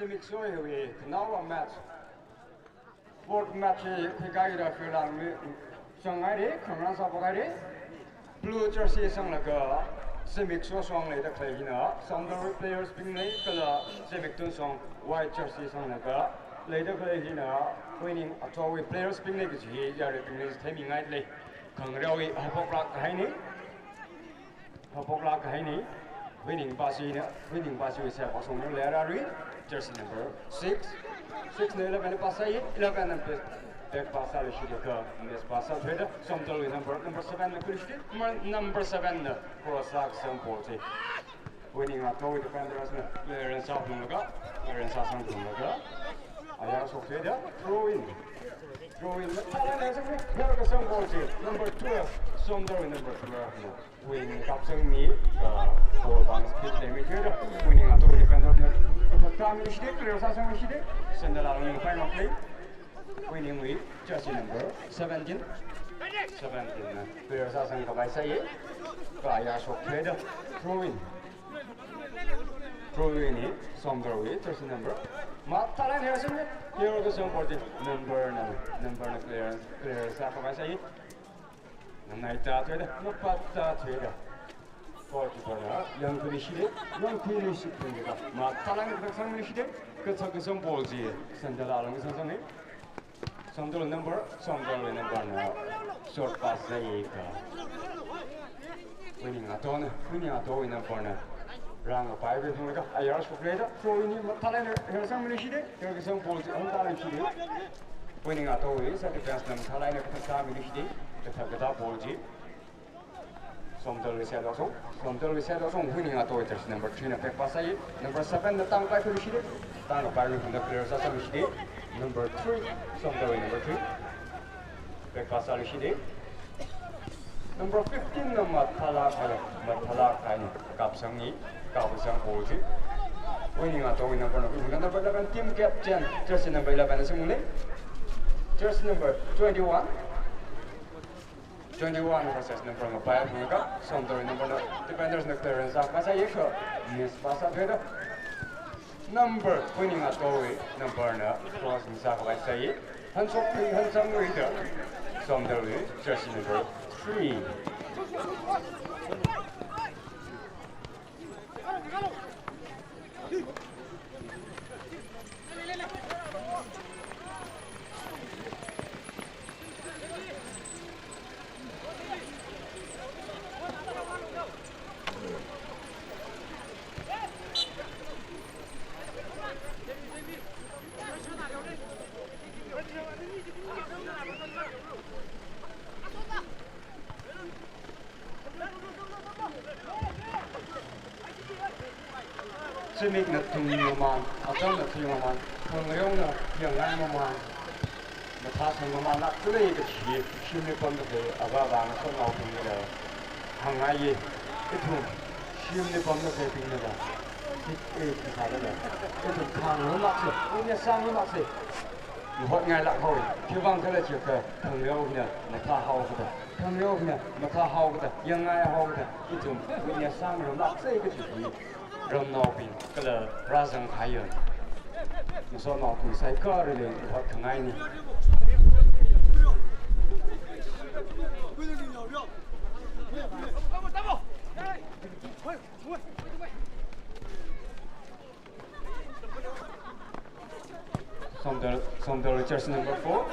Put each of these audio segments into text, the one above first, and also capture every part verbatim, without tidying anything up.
Zimik Soiwui khanaowa match. Fourth match hi khuikaida field li sanghaira, khangarān sāpakhaira. Blue jersey sanglaga Zimik Sosong leida khalei hina Somdalwui players bingna, kala Zimiktun Song white jersey sanglaga leida khalei hina Huining Atowui players bingna kaji hi yaruibingli theimingailei. Khangareowui haophoklāk kahaina. Haophoklāk kahaina. Huining Pasina, Huining Pasiwui side Sosong Lerarui, jersey number six. Six na eleven li pass sāi, eleven na pass, back pass sāluishitda, miss pass sāthuida, Somdalwui number, number seven na khuiluishit, number, number seven na cross sākasang ball chi Huining Atowui defenders na clearance sāphunglaga, clearance sāsangphunglaga, ayar shokthuida, throw in. Throw in, mathālāk eina sangmi, kayar kasang ball chi, number twelve, Somdalwui number twelve na Huining kapsangmi, uh, ball pāng speed leimei thuida, Huining Atowui defender na kaphātāmilishit, clear sāsangmishit, Sandal Along ning pai nok lei. Huiningwui jersey number seventeen. Seventeen na clear sāsang kapai sāi. Kha ayar shokthuida, throw in. Throw in hi Somdalwui jersey number. Mathālāk eina sangmi, kayar kasang ball chi number na, number na clear, clear sā kapai sāi. Nganaitāthuida, mapattāthuida. Goalkeeper na yangkhuiluishit, yangkhuiluishit phunglaga, mathālāk eina kathāksangmilishit, kathākasang ball chi Sandal Along sangsangi. Somdal number, Somdalwui number na short pass sāi kha Huining Atona, Huining Atowui number na rāngkapai phunglaga, ayar shokleida, throw in hi mathālāk eina kayar sangmilishit, kayar kasang ball chi āntālishit. Huining Atowui side defense na mathālāk eina kathāksangmilishit, kathā kathā ball chi Somdalwui side Sosong, Somdalwui side Sosong, Huining Atowui jersey number three na back pass sāi, number seven na tāngpai khuiluishit, tāngpai khuilaga clear sāsangluishit, number three, Somdalwui number three, back pass sāluishit, number fifteen na mathālāk eina, mathālāk eina kapsangi, kapsang ball chi Huining Atowui number na khuilaga, number eleven, team captain, jersey number eleven na singmili, jersey number twenty-one. Twenty-one versus number ngapai phunglaga, Somdalwui number na defenders na clearance sākasā yekha miss pass sāthuida, number, Huining Atowui number na crossing sākapai sāi. Hanshok phi hansangluida, Somdalwui jersey number three. Zimikna thungmamān, acham na thungmamān, khangareona yangngai mamān, mathāsang mamānlāk khalei kachi, shimli pamda khalei avāvā ngasotnaobingna da hāngngaiya, ithum shimli pamda khaleibingna da, hi, eh, hi sāda da, ithum khangareolāksa, witness sāngareolāksa. Mahotngailāk haowa, khiwuivang khala jiakha khangareo hina mathāhaokada, khangareo hina mathāhaokada, yangngaihaokada, ithum witness sāngareolāksa kaji hi ramnaobing kala rāzangkahaiya ngasotnao khuisai kha rili hotkhangaina. Somdal, Somdal jersey number four.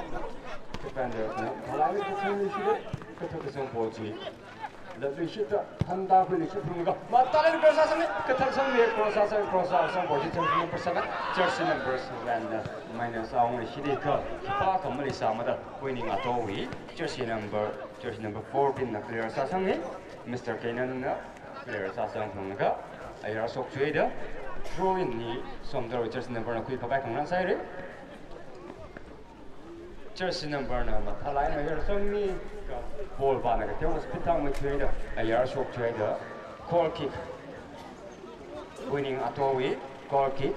Defender na mathālāk eina kathāksangluishit, kathākasang ball chi latluishitda, hantā khuiluishit phunglaga, mathālāk eina cross sāsangmi, kathāksangmi, cross sāsang, cross sāsang ball chi jersey number seven, jersey number seven na minus sāungluishit kha, khipākha maleisāmada, Huining Atowui jersey number, jersey number fourteen na clear sāsangi, Mister Kenan na clear sāsang phunglaga, ayar shokthuida, throw in hi Somdalwui jersey number na khuikapai khangarān sāhaira. Jersey number na mathālāk eina kayar sangmi kha, ball pana kateokha speed thangmeithuida, ayar shokthuida, goal kick. Huining Atowui goal kick.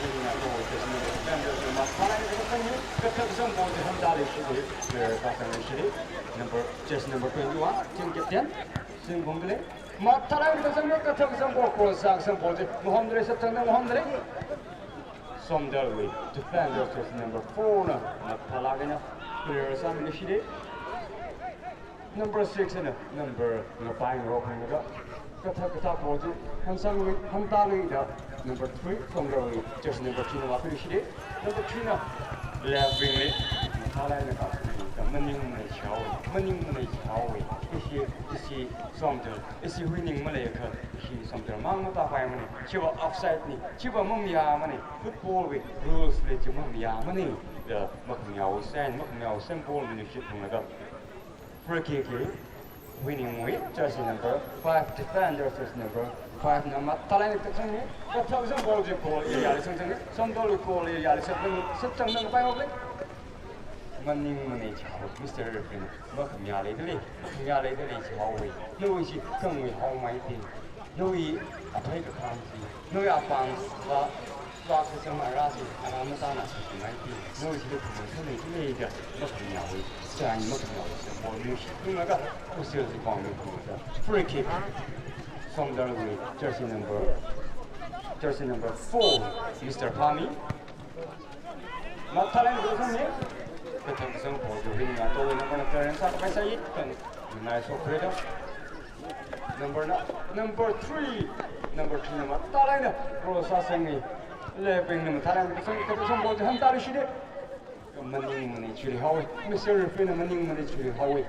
Huining Number, jersey number twenty-one, team captain, Singh Bhumdale. Mathālāk eina kasang, kathak kasang ball, cross kasang ball chi mahomdalei, sāchangda mahomdalei. Somdalwui defender, jersey number four na mathālāk eina clear sāmi shide. Number six na number ngapai ngarok hāngda, kathak kathak ball chi hansangwui, hantāluida, number three, Somdalwui jersey number three na vākhui shide. Number three na left wing li mathālāk eina kap, maningmana chao, maningmana chao. Ishi, ishi Somdal, ishi huining maleiakha, ishi Somdal mang matapaimane. Chiva offside ne, chiva mamayāmane. Football wui rules li chi mamayāmane da makhangaosen, makhangaosen ball minute shit phunglaga, free kick li huiningwui jersey number five, defender jersey number five na mathālāk eina kasangmi, kathak kasang ball chi goal area li sāchang, Somdalwui goal area li sāchang, sāchangda ngapai ngarok lei. Maningmana chao, Mister Referee, makhamayā leidalei, makhamayā leidalei chao wui. Nawui chi khangwui haomaite. Nawui aphei kakhan chi, nawui apāng va, va kasang ara chi, ara matāna chi maite. Nawui chili phamun khalei chi leida, makhamayāwui, chān makhamayāwui, sa ball mi shi, phunglaga, usil chi pāng mi phunglaga. Free kick. Somdalwui jersey number, jersey number four, Mister Phami. Mathālāk eina kasangmi, kathak kasang ball chi huining atowana clearance sākapai sāi, kha nganai shokre da. Number na, number three, number three na mathālāk eina cross sāsangi. Left wing na mathālāk eina kasang, kathak kasang ball chi hantāluishide. Maningmana chili haowe, Mister Referee na maningmana chili haowe.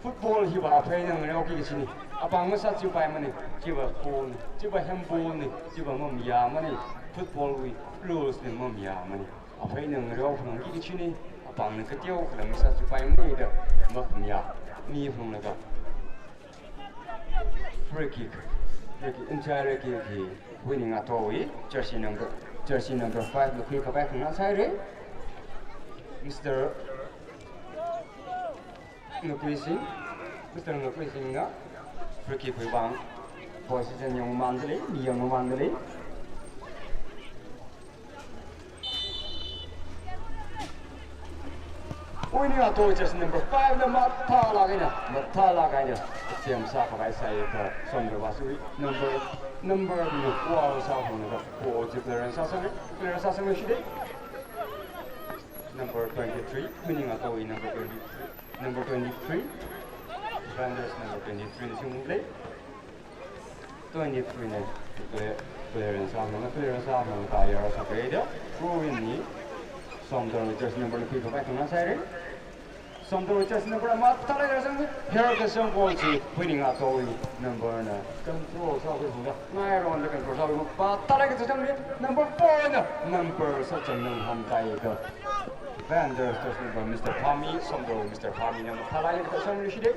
Football hiva aphei eina ngareoki kachine. Apāng masāchipaimane, chiva foul ne, chiva handball ne, chiva mamayāmane. Football wui rules li mamayāmane. Aphei eina ngareo phungki kachine, apāngna kateo kala masāchipaimane da makhamayā mi phunglaga. Free kick. Free kick. Entire kick hi huining atowui jersey number, jersey number five na khuikapai khangasai re. Mister Ngakui Singh, Mister Ngakui Singh na free kick wui vang position yangmandalei, mi yangmandalei. Huining atowa jersey number five na mathālāk eina, mathālāk eina attempt sākapai sāakha Somdal vāsui. Number, number na wall sāphunglaga, ball chi clearance sāsangi, clearance sāsangi shide. Number twenty-three, huining atowui number twenty-three. Number twenty-three. Defenders number twenty-three na singmulei. Twenty-three na clear, clearance sāmana, clearance sāmana kayar sākreida. Throw in ni Somdalwui jersey number na khuikapai khangasai re. Somdalwui jersey number mathālāk eina kasang, hair kasang ball chi huining atowui number na control sākhui sungda, ngai ronda control sākhui, mathālāk eina kasangmi, number four na number sāchangda mahomtāi kha. Defenders jersey number Mister Phami, Somdal Mister Phami na mathālāk eina kasangmi shide.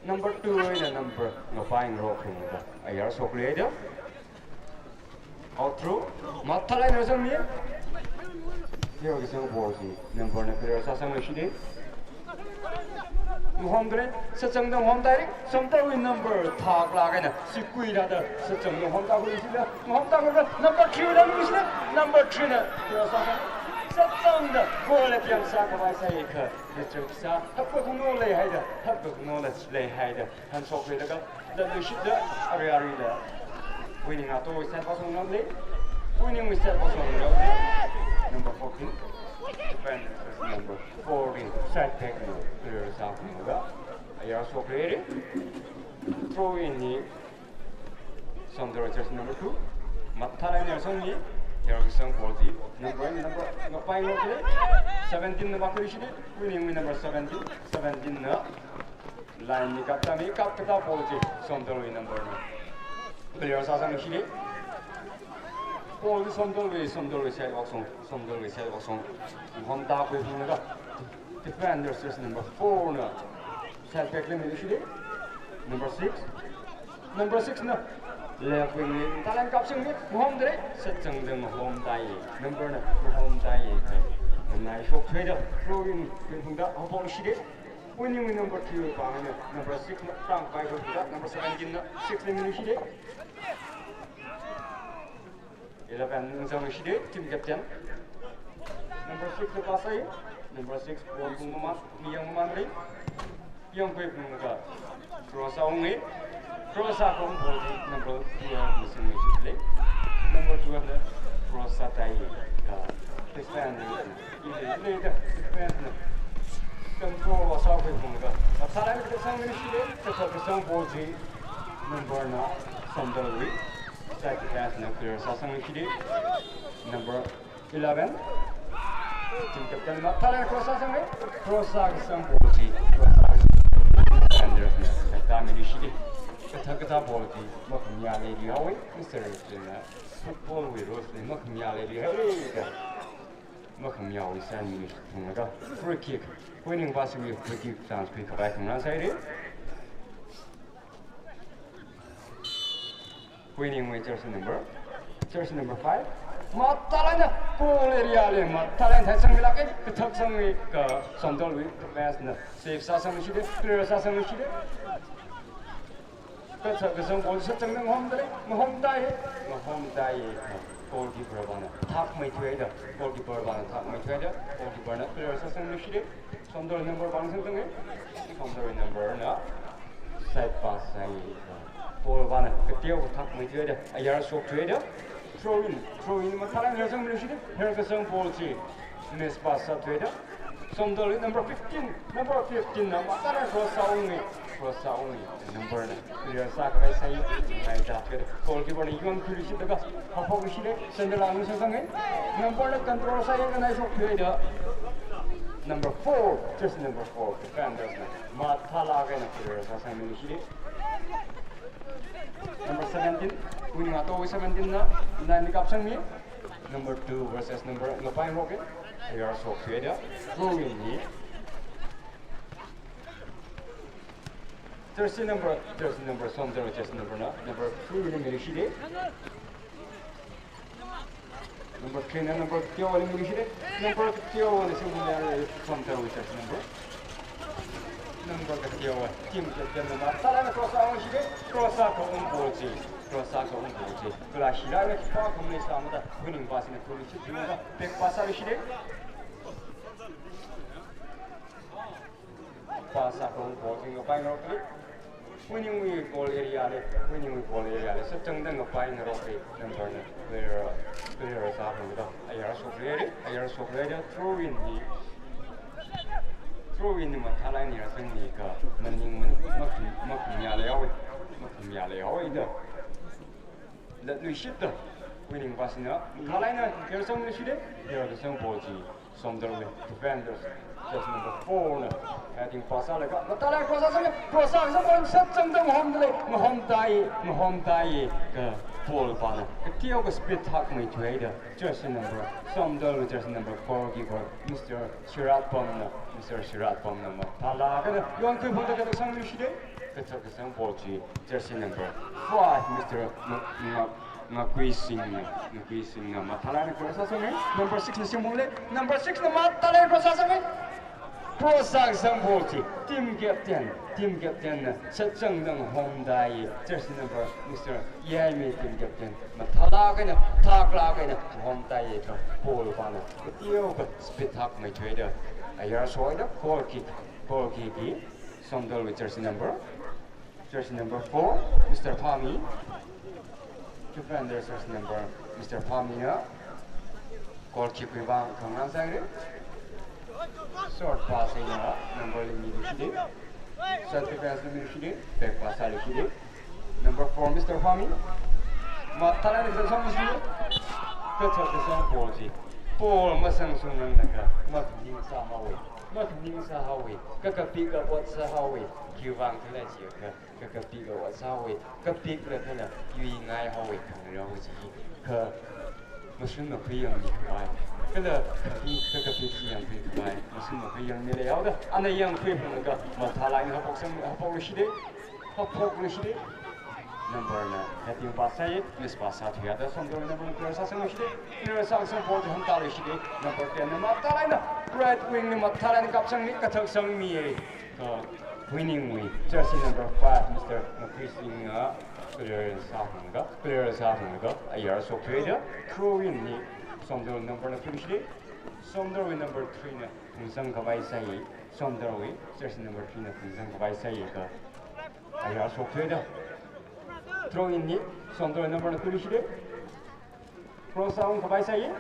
Number two na number ngapai ngarok hungda ayar shokre da. Out throw. Mathālāk eina kasangmi. Hair kasang ball chi number na clear sāsangi shide. Mahomdalei, sāchangda mahomtāi re. Somdalwui number thaklāk eina, sikuida da sāchangda mahomtākhui shida. Mahomtākhuiakha number three na mi shida. Number three na clear sāsangi. Sāchangda goal attempt sākapai sāakha, Mister Kisa, hapkakhanao leihaida, hapkakhanao leihaida, hanshokhuilaga, da luishitda, ari arida huining atowui side vāshungda lei. Huiningwui side vāshungda lei. Number fourteen. Defender number fourteen. Side back na clear sāphunglaga, ayar shokre re. Throw in ni Somdal jersey number two. Mathālāk eina kasangmi. Hair kasang ball chi number, number ngapai ngarok lei. Seventeen na vākhui shide. Huiningwui number seventeen. Seventeen na line ni kaptami, kap kata ball chi Somdalwui number na clear sāsangi shide. Ball chi Somdalwui, Somdalwui side vāshung, Somdalwui side vāshung. Mahomtākhui phunglaga, defenders jersey number four na side back li mi shide. Number six. Number six na left wing li talent kapsangmi, mahomdalei, sāchangda mahomtāi. Number na mahomtāi. Nganai shokhuida, throw in, phungda, ball shide. Huiningwui number two pāngna, number six na tangpai shokhuida, number seventeen na six li mi shide. Eleven ningchāngluishitda, team captain. Number six na pasai. Number six ball pung maman, miyang mamanli. Yangkhuiphunglaga cross sāunga. Cross sākahai ball chi number twelve na singluishitda. Number twelve na cross sātāi. Ka defender, ili, ili da defender na control sākhuiphunglaga, mathālāk eina kasangluishitda. Kasā kasang ball chi number na Somdalwui side defense na clear sāsangluishitda. Number eleven, team captain mathālāk eina cross sāsanga. Cross sākasang ball chi, cross sākasang defenders na katāmiluishitda. Kathā kathā ball chi makhamayā leiluihaowa. Mister Richard na football wui rules li makhamayā leiluihaowa. Makhamayāwui side miluishitphunglaga free kick, Huiningvāshiwui free kick chance khuikhavai khangarān sāhaira. Huiningwui jersey number, jersey number five. Mathālāk eina goal area li mathālāk eina thaisangmilāka. Kathā kasangwui, ka Somdalwui defense na save sāsangluishitda, clear sāsangluishitda. Kathā kasang ball sāchangda ngahomda lei, ngahomtāi, ngahomtāi. Goalkeeper vāna thakmeithuida, goalkeeper vāna thakmeithuida, goalkeeper na clear sāsangluishitda. Somdal number vāna sāsanga. Somdal number na side pass sāi. Ball vāna kateokha thakmeithuida, ayar shokthuida. Throw in, throw in mathālāk eina sāsangluishitda. Herkasang ball chi miss pass sāthuida. Somdalwui number fifteen, number fifteen na mathālāk eina cross sāunga, cross sāunga. Number na clear sākhavai sāi, ngaida khuida. Goalkeeper na yangkhuiluishitlaga haophokluishitda, center line sāsanga. Number na control sāi, kanai shokthuida. Number four, jersey number four, defenders na mathālāk eina clear sāsangmiluishitda. Number seventeen, Huining Atoh seventeen na line li kapsangmi. Number two versus number, ngapai ngarok e. Ayar shokthuida. Throw in ni. Jersey number, jersey number, Somdal jersey number na number three li miluishitda. Number three na number kateowali miluishitda. Number kateowali singmilāka, Somdalwui jersey number. Number kateowa, team captain na mathālāk eina cross sāunshitda. Cross sākahai ball chi, cross sākahai ball chi, kala shilāk eina khipā khamei sāmada, Huiningvāshina khuiluishitphunglaga back pass sāluishitda. Pass sākahai ball chi ngapai ngarokli. Huiningwui goal area li, Huiningwui goal area li sāchangda ngapai ngarokli. Number na clear, clear sāphungda, ayar shokluira, ayar shokluira. Throw in ni, throw in ni mathālāk eina rāsangmi, ka maning maning, makham, makhamayā leihaowa, makhamayā leihaowa da. Latluishitda, Huiningvāshina mathālāk eina clear sāsangluishitda. Clear kasang ball chi Somdalwui defenders, jersey number four na heading pass sālaga, mathālāk eina cross sāsanga, cross sākasang ball sāchangda ngahomda lei, ngahomtāi, ngahomtāi. Ka ball vāna kateokha speed thakmeithuida, jersey number, Somdalwui jersey number, goalkeeper Mister Shiratpam na, Mister Shiratpam na mathālāk eina yangkhuiphungda kathak sangluishitda. Kathak kasang ball chi jersey number five, Mister Nga-, Nga-, Ngakuising na, Ngakuising na mathālāk eina cross sāsanga. Number six na singphungli, number six na mathālāk eina cross sāsanga. Cross sākasang ball chi team captain, team captain na sāchangda ngahomtāi. Jersey number, Mister Yaimei, team captain, mathālāk eina, thaklāk eina ngahomtāi. Ka ball vāna kateokha speed thakmeithuida, ayar shoida, goal kick, goal kick hi Somdalwui jersey number, jersey number four, Mister Phami. Defender jersey number, Mister Phami na goal kick wui vang khangarān sāhaira. Short pass eina number li miluishitda. Self defense li miluishitda, back pass sāluishitda. Number four, Mister Phami. Mathālāk eina sāsangluishitda. Kathak kasang ball chi, ball masangsung nganāka, makhaning sāhaowa, makhaning sāhaowa, kakapik ot sāhaowa. Khiwuivang khala jiakha, kakapik ot sāhaowa, kapikla kala yuingai haowa, khangareo chi. Kha mashun makhuiyangmi khavai, kala kali kakapik chi yangkhui khavai, mashun makhuiyangmi leihaoda, ana yangkhuiphunglaga mathālāk eina haophok sang, haophokluishitda, haophokluishitda. Number na heading pass sāi, miss pass sāthuida, Somdal number clear sāsangluishitda, clear sākasang ball chi hantāluishitda. Number ten na mathālāk eina right wing li mathālāk eina kapsangmi, kathak sangmi e. Ka Huiningwui jersey number five, Mister Ngakuising na Clear sāhānglaga, clear sāhānglaga, ayar shokthuida, throw in ni, Somdalwui number na khuishida, Somdalwui number three na, Phungsang Khavai sāi, Somdalwui, jersey number three na, Phungsang Khavai sāi ka, ayar shokthuida, throw in ni, Somdalwui number na khuishida, cross sāung Khavai sāi.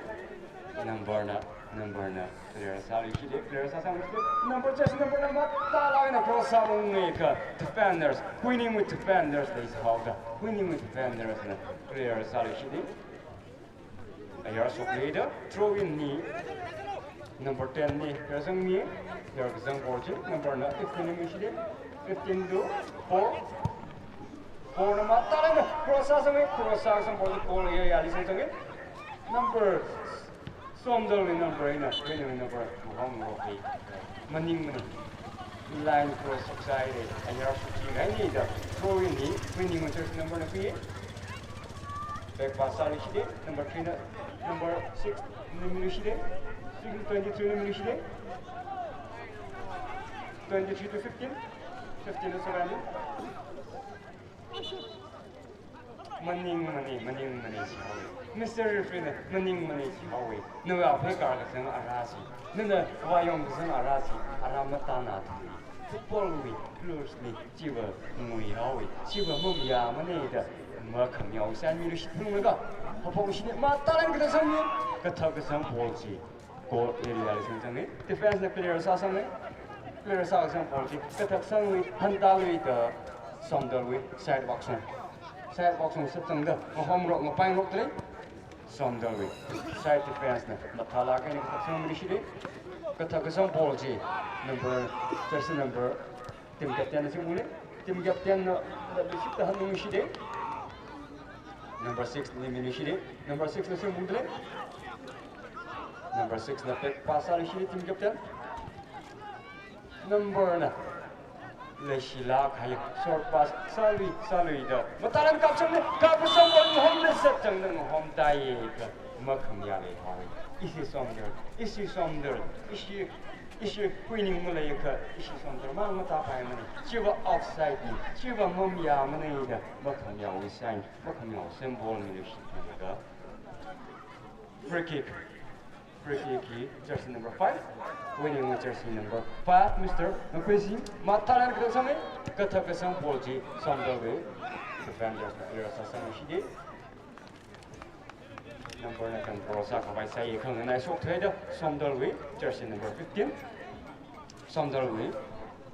Number na, number na, clear sāluishida, clear sāsangluishida. Number, jersey number na mathālāk eina cross sāunga ka, defenders, Huiningwui defenders leihaoda, Huiningwui defenders na clear sāluishida. Ayar shokluida, throw in ni. Number ten ni, Kazang ni, Kazang ball chi, number na fifteen ni shide, fifteen to four. Four na mathālāk eina cross sāsanga, cross sāsang ball, ball ya ya li sāsanga. Number, Somdalwui number eina, Huiningwui number, Muham Roki. Maningmana. Line cross shoksaida, ayar shokki kahaina da, throw in ni, Huiningwui jersey number na khui. Back pass sāluishida, number three na, number six na miluishida, six, twenty-three na miluishida, twenty-three to fifteen, fifteen na sāra ni. Maningmana, maningmana jihaowa. Mister Referee na, maningmana jihaowa. Nawui aphei kar kasang ara chi, nana vāyong kasang ara chi, ara matāna thuli. Football wui rules li chiva nguihaowa, chiva mamayāmana da, makhamayā sāmiluishit phunglaga, haophok shini mathālāk eina kathak sangmi, kathak kasang ball chi goal area li sāsanga, defense na clear sāsanga, clear sākasang ball chi kathak sangmi, hantāluida, Somdalwui side box na, side box na sāzangda, ngahomrok, ngapaingarok da lei. Somdalwui side defense na mathālāk eina kathak sangmiluishida. Kathak kasang ball chi number, jersey number, team captain na singungli. Team captain na, na luishitda hanungshida. Number six na miluishida. Number six na singungda lei. Number six na back pass sāluishida, team captain. Number na leishilāk kahai short pass sālui, sāluida, mathālāk eina kapsangna, kapsang ball ngahomda sāzangda ngahomtāya ka, makhamayā leihaowa. Ishi Somdal, ishi Somdal, ishi, ishi Huining maleiakha, ishi Somdal mang matāpaimana. Chiva offside na, chiva mamayāmana da, makhamayā sign, makhamayā symbol miluishitlaga, free kick. Free kick hi jersey number five. Huiningwui jersey number five, Mister Ngakhuising. Mathālāk eina kathak sanga, kathak kasang ball chi Somdalwui defenders na clear sāsangluishida. Number na control sākhavai sāi, khanganai shokthuida, Somdalwui jersey number fifteen. Somdalwui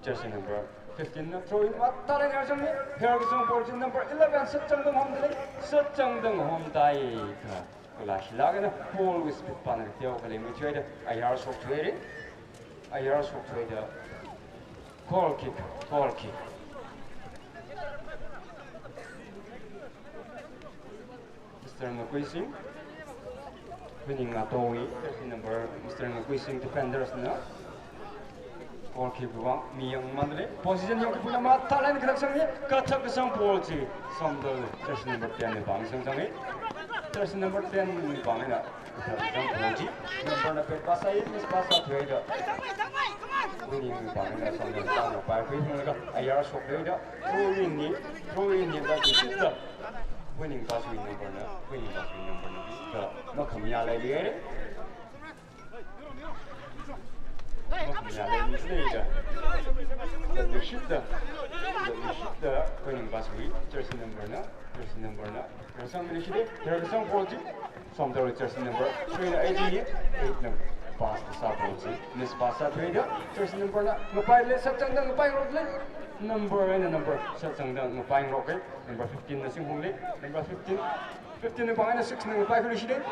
jersey number fifteen na throw in mathālāk eina sāsangmi, kharar kasang ball chi number eleven sāzangda ngahomda lei, sāzangda ngahomtāya ka. Kala shilāk eina ball wui speed pana teokha lei, machuida ayar shokthuida, ayar shokthuida, goal kick, goal kick. Mister Ngakhuising, Huining Ngatowui jersey number, Mister Ngakhuising defenders na goal kick vang mi yangmanda lei. Position yangkhuipuina mathālāk eina kathak sangmi, kathak kasang ball chi Somdal jersey number ten wui pāng sāzanga. Jersey number ten wui pāng eina kathak kasang ball chi, number na back pass sāi, miss pass sāthuida, Huiningwui pāng eina Somdalwui pāng ngapaikhui phunglaga, ayar shokluida, throw in ni, throw in ni da luishitda, Huining Bas wui number na, Huining Bas wui number na, ka makhamayā leiluihaira. Makhamayā leiluihaira. Da luishitda, da luishitda, Huining Bas wui jersey number na, jersey number na, kharar sangmiluishida, kharar kasang ball chi Somdalwui jersey number three na eight ni, eight na pass kasā ball chi miss pass sāthuida, jersey number na ngapaili, sāzangda ngapaingarokli. Number eina number sāzangda ngapaingarok, number fifteen na singungli. Number fifteen, fifteen wui pāng eina six na ngapaikhuiluishida.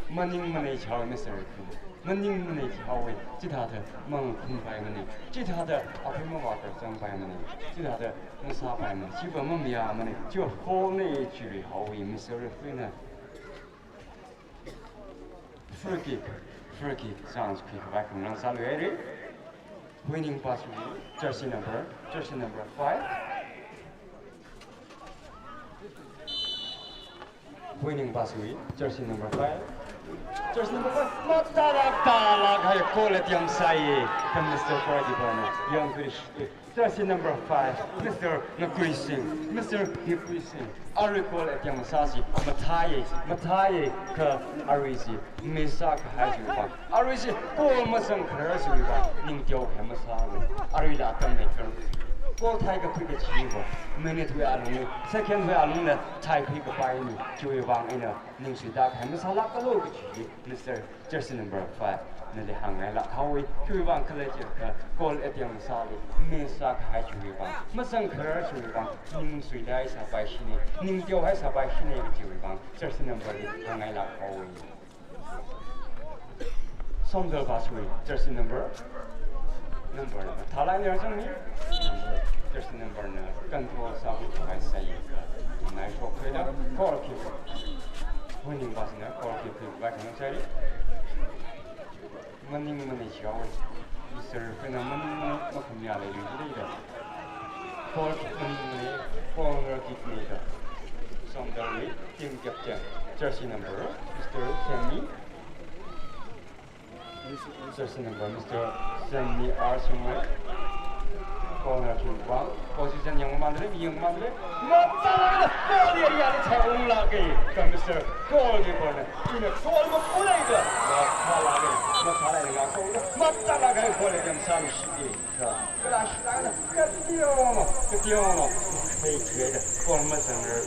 Maningmana jihaowa, Mister Referee. Maningmana jihaowa. Chithāda mangkhumpaimana. Chithāda aphei mavākazangpaimana. Chithāda masāpaimana. Chiva mamayāmana. Chiva foul na jiluihaowa, Mister Referee na. Free kick, free kick, chance khuikhavai khangarān sāluihaira. Huining Bas wui jersey number, jersey number five. Huining Bas wui jersey number five. Jersey number five, mathālāk, thālāk kahai goal attempt sāya, kha Mister Pradeep na yangkhuiluishit. Jersey number five, Mister Ngakui Singh, Mister Ngakui Singh. Arui goal attempt sāsi mathāya, mathāya, kha arui chi miss sākahai chiwui vang, arui chi goal mazangkharar chiwui vang ningteo kahai masālu. Aruila atam leikar, goal theikakhui kachiva, minute wui alungli, second wui alungli theikhui kapaina, chiwui vang eina ningsuida kahai masālākalu kachi hi Mister Jersey number five nali hāngngailāk haowa. Khiwui vang khala jiakha goal attempt sāli miss sākahai chiwui vang, mazangkharar chiwui vang ningsuida sāpaishina, ningteohai sāpaishina kachiwui vang jersey number li hāngngailāk haowa. Somdal Vashwui jersey number, number na thālāk eina rāzangmi, number, jersey number na control sākhuikahai sāya, kha nai shokhaida goal kick. Winning pass na goal kick khuikhavai khanang sāli. Maningmana jihaowa. Mister Fena maningmana, makhamayā leilui jida. Goal kick maningmana, corner kick na da. Somdalwui team captain, jersey number, Mister Sammy. Jersey number, Mister Sammy R Singwai. Corner kick vang. Position yangmamānda lei, yangmamānda lei. Mathālāk eina goal area li chaiunglāka, kha Mister Goalkeeper na ina goal mapuleida, mathālāk eina, mathālāk eina ngakhaoda, mathālāk eina goal attempt sāluishita. Kha kalāshilāk eina kateonao, kateonao theikhuida goal mazangrar,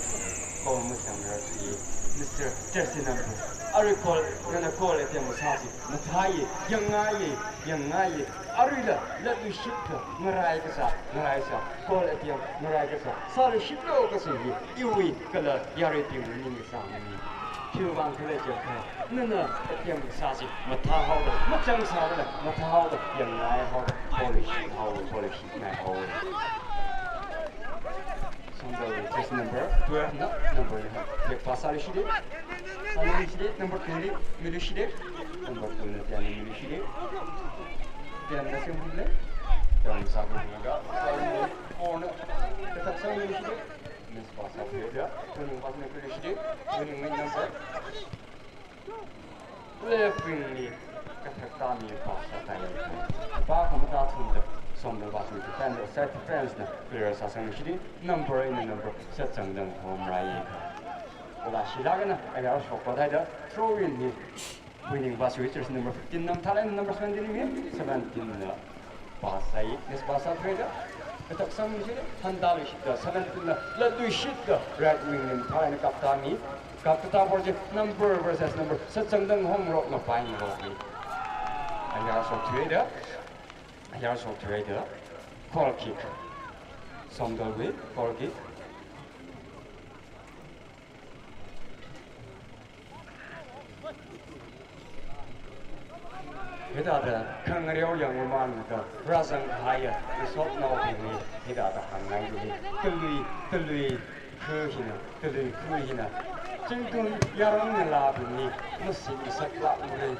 goal mazangrar chi Mister Jersey number. Arui goal, nana goal attempt sāsi mathāya, yangngaiya, yangngaiya. Aruila latluishit kha ngarai kasā, ngarai sā, goal attempt ngarai kasā sāluishitlu kachi hi iwui kala yaruibingwui ning kasāna. Khiwui vang khala jiakha nana attempt kasā chi mathāhaoda, mazangsālala mathāhaoda, yangngaihaoda, goal luishithaowa, goal luishitngaihaowa. Somdalwui jersey number twelve na number li hān. Back pass sāluishita. Sāluishita, number two li miluishita. Number two na ten li miluishita. Ten na singphun lei. Ten sākhuilaga, four na kathak sāluishita. Miss pass sāthuida, winning pass na khuiluishita. Winning wui number left wing li kathak tāmi pass sāthuida, pa khamatā thumda Somdal Vashwui defender, side defense na clear sāsangluishita, number eina number sāzangda hom rāya kha. Kalāshilāk eina ayar shokpa thaida, throw in hi Winning Vashwui jersey number fifteen na mathālāk eina number seventeen mi, seventeen na pass sāi, miss pass sāthuida, kathak sāsangluishita, hantā luishitda, seventeen na latluishitda, right wing li mathālāk eina kaptāmi, kapkatā ball chi number versus number sāzangda homrok, mapaingarokli. Ayar shokthuida, ayar shokthuida, goal kick. Somdalwui goal kick. Hithāda khangareo yangmamānlaga rāzangkahaiya ngasotnaobingli hithāda hāngngai jili, talui, talui khu hina, talui khu hina, zingkum yaron ngalābingli mashinngasaklākmara,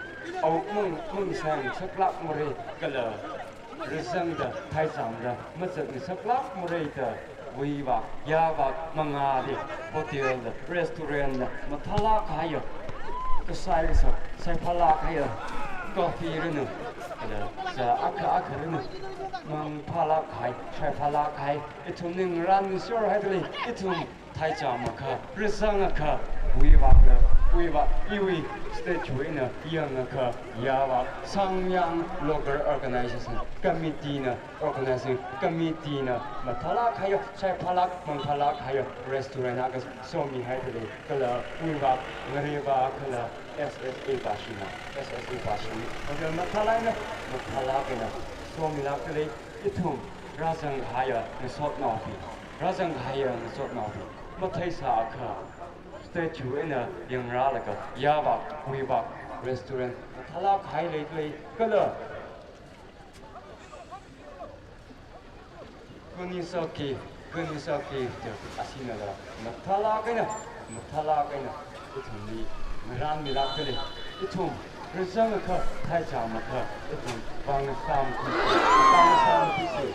awuk mang, mangsāngasaklākmara, kala rāzangda, thaichāmda mazatngasaklākmara da, wuivak, yāvak mangāli hotel la, restaurant la mathālāk kahaiya kasai kasak, saiphālāk kahaiya coffee ranu, kala zā akha akha ranu, mangphālāk kahai, shaiphālāk kahai, ithumli ngarān shorhaida lei, ithum thaichāmakha, rāzangakha, wuivakla, wuivak, iwui statue eina yangakha, yāvak, Sangyang Local Organization Committee na, Organizing Committee na mathālāk kahaiya, saiphālāk, mangphālāk kahaiya restaurant akha somihaida lei, kala wuivak, ngareva kala S S A pāshina, S S A pāshina hotel mathālāk eina, mathālāk eina somilākda lei, ithum rāzangkahaiya ngasotnaobing, rāzangkahaiya ngasotnaobing matheisāakha, statue eina yangrālaga, yāvak, wuivak, restaurant mathālāk kahai leida lei, kala Kunisaki, Kunisaki da ashinala mathālāk eina, mathālāk eina ithumli ngarānmilākda lei. Ithum rāzangakha, thaichāmakha, ithum vāngasām thusi, vāngasām thusi,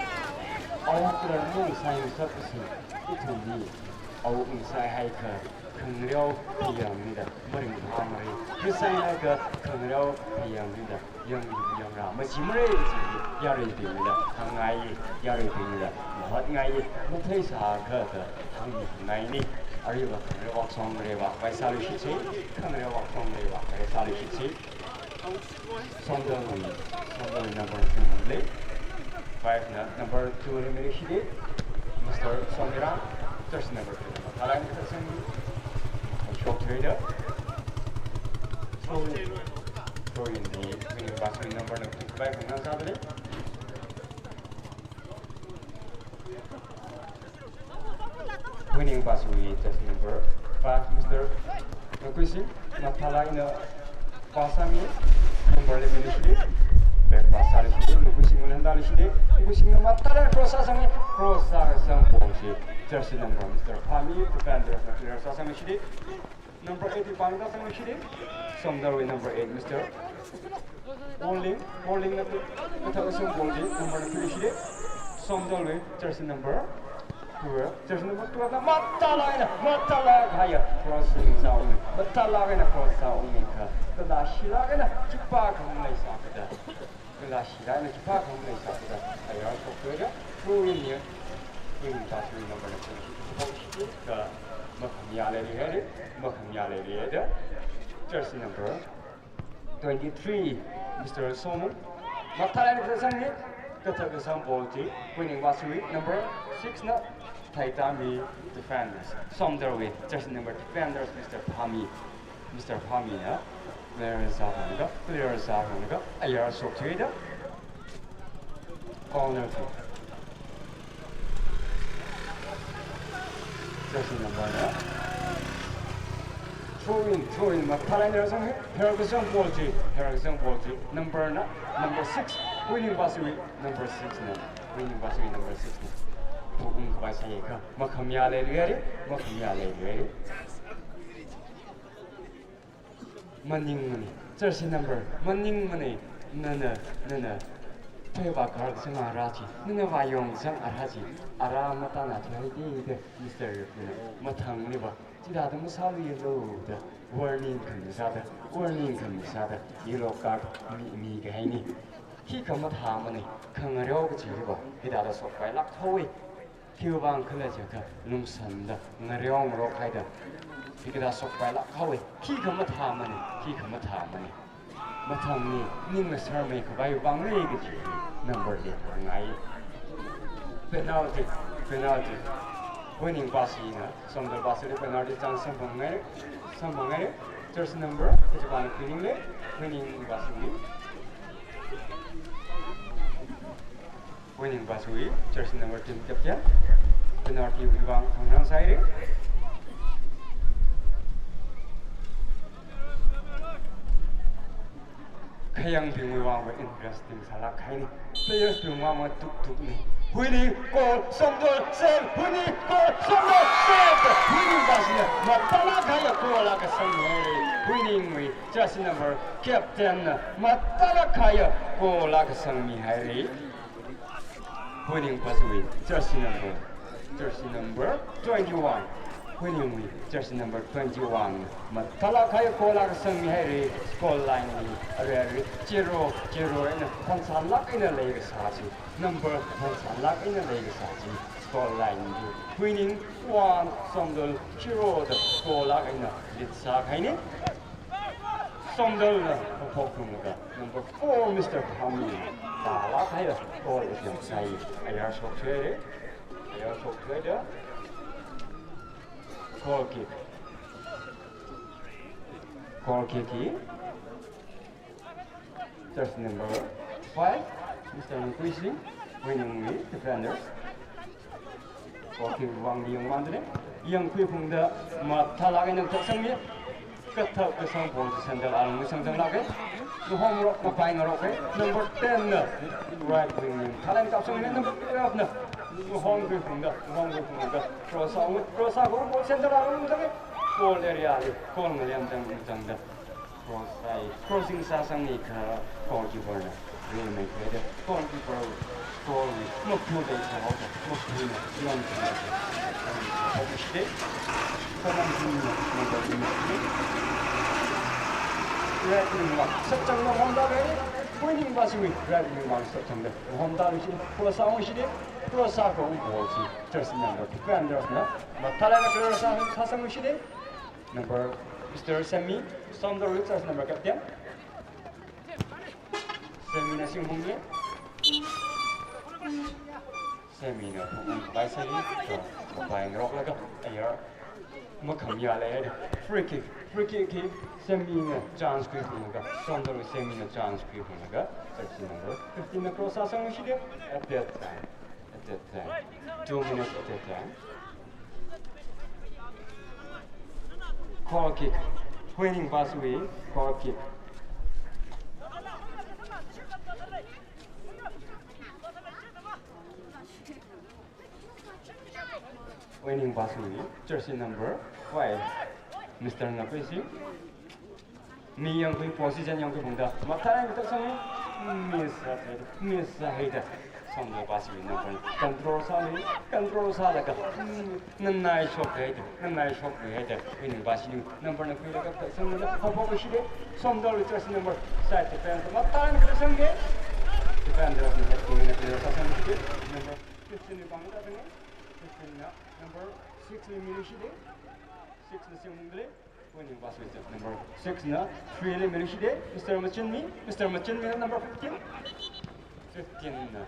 awuk kala mangsāngasak thusi, ithumli Awuk ngasāhaiakha khangareo phayāngnida maringphāmara. Ngasāhaiakha khangareo phayāngnida yāng, yāngra machimara kaji yaruibingna hāngngai, yaruibingna mahotngai, matheisāakha da hāngngaini. Aruiva khangareo vāshokngarei vākhavai sāluishitsa, khangareo vāshokngarei vākhavai sāluishitsa. Somdalwui, Somdalwui number two lei. Five na number two li miluishitda, Mister Somdal, jersey number two na mathālāk eina kathak sangmi. Shokthuida. Throw in, throw in li, winning pass wui number na five na sādalei. Winning pass wui jersey number five, Mister Nungkuising, mathālāk eina pass sāmi, number li miluishitda, back pass sāluishitda, Nungkuisingwui landa luishitda, Nungkuisingna mathālāk eina cross sāsangmi, cross sākasang ball chi, jersey number Mister Phami, defender na clear sāsangluishitda, number eight li pāng sāsangluishitda, Somdalwui number eight, Mister Orling, Orlingna kathak kasang ball chi, number na philuishitda, Somdalwui jersey number twelve, jersey number twelve na mathālāk eina, mathālāk eina crossing sāunga, mathālāk eina cross sāunga kha, kala shilāk eina khipākha maleisā kada, kala shilāk eina khipākha maleisā kada, ayar shokthuida, throw in li, throw in pass wui number na philuishitda, makhamayā leiluihaira, makhamayā leiluihaida, jersey number twenty-three, Mister Somung. Mathālāk eina kathak sangmi, kathak kasang ball chi, winning pass wui number six na theitami, defenders. Somdalwui jersey number defenders, Mister Phami. Mister Phamina clear sāhānglaga, clear sāhānglaga, ayar shokthuida. Corner kick. Jersey number na. Throw in, throw in, mathālāk eina rāsang, pherkasang ball chi, pherkasang ball chi. Number na, number six, winning pass wui, number six na, winning pass wui number six na. Phukum khavai sāhaiakha, makhamayā leiluihaira, makhamayā leiluihaira. Maningmana, jersey number, maningmana, nana, nana, phei vākar kasang ara chi, nana vāyong kasang ara chi, ara matānā thuihaida, Mister Rupna, mathangli va, chithāda masāluilu da, warning khami sāda, warning khami sāda, yellow card mi, mikahaina. Khikha mathāmana, khangareo kachi va, hithāda shokpailāk haowa. Khiwuivang khala jiakha, lungsānda, ngareo ngarok haida, hikathā shokpailāk haowa, khikha mathāmana, khikha mathāmana. Mathangli, ning ngasharmei khavai vangna kaji, number li hāngngai. Penalty, penalty. Winning pass hina, Somdal pass li penalty chance samphangngai, samphangngai. Jersey number, kachipāna pininglei, winning pass li. Winning pass wui, jersey number ten captain. Penalty wui vang khangarān sāhaira. Khayangbingwui vang va interesting sālāk haina. Players bing vang va tuktukna. Winning goal, Somdal save, winning goal, Somdal save. Winning pass na, mathālāk eina goal akha sangmihaira. Winning wui, jersey number, captain na, mathālāk eina goal akha sangmihaira. Winning pass wui jersey number, jersey number twenty-one. Winning wui jersey number twenty-one. Mathālāk eina goal akha sangmihaira, score line li, arui arui zero, zero eina, phansālāk eina leikasā chi. Number phansālāk eina leikasā chi. Score line li. Winning one, Somdal zero da goal akha eina lead sākahaina. Somdalna haophok thunglaga, number four, Mister Phami, tālāk eina goal attempt sāi, ayar shokthei, ayar shoktheida, goal kick. Goal kick hi, jersey number five, Mister Nungkuising, winning wui defender. Goal kick vang yangmandalei, yangkhui phungda mathālāk eina kathak sangmi, kathak kasang ball chi Somdal alungli sangzanglāka. Ngahomrok, ngapai ngaroka. Number ten na right wing li mathālāk eina kapsangna, number twelve na ngahomkhui phungda, ngahomkhui phungda cross out, cross out ball Somdal alungli zanga. Goal area li, goal ngalem zang, zangda. Cross sāi, crossing sāsangakha goalkeeper na rimeikhuida, goalkeeper Sorry, maphu dei, sorry, maphu na, yong na. Sorry, sorry, sorry. Kanan sini na, number sini. Red wing wang, sachang na Honda le. Winning pass wui, red wing wang sachang de. Honda le sini, cross out sini, cross out ko ko si. Jersey number, defenders na. Matala na cross out, sachang sini. Number, Mister Sammy, Saunders, jersey number captain. Sammy na sing hung le. Sammy na hung bai sai, ka, ka bai ngarok laga, ayar. Makhamya le, free kick, free kick ki, Sammy na chance khui hung laga, Saunders Sammy na chance khui hung laga, jersey number fifteen na cross sachang sini, at that time, at that time, two minutes at that time. Corner kick, winning pass wui, corner kick. Winning pass wui, jersey number five, Mister Ngapisi. Mi yangkhui position yangkhui phungda. Matala na sachang, miss sachang, miss sachang. Saunders pass wui number. Control sāli, control sālaga. Hmm, nanai shok hai de, nanai shok hai de. Winning pass wui number na khuilaga sachang na. Hapo ko shi de. Saunders jersey number. Side defense. Matala na sachang de. Defender na sachang na, sachang de. Number fifteen ni bang da de. Fifteen na. Number six ni mi shi de. Six na sing hung le. Winning pass wui number six na, three le mi shi de, Mister Machinmi, Mister Machinmi na number fifteen. Fifteen na,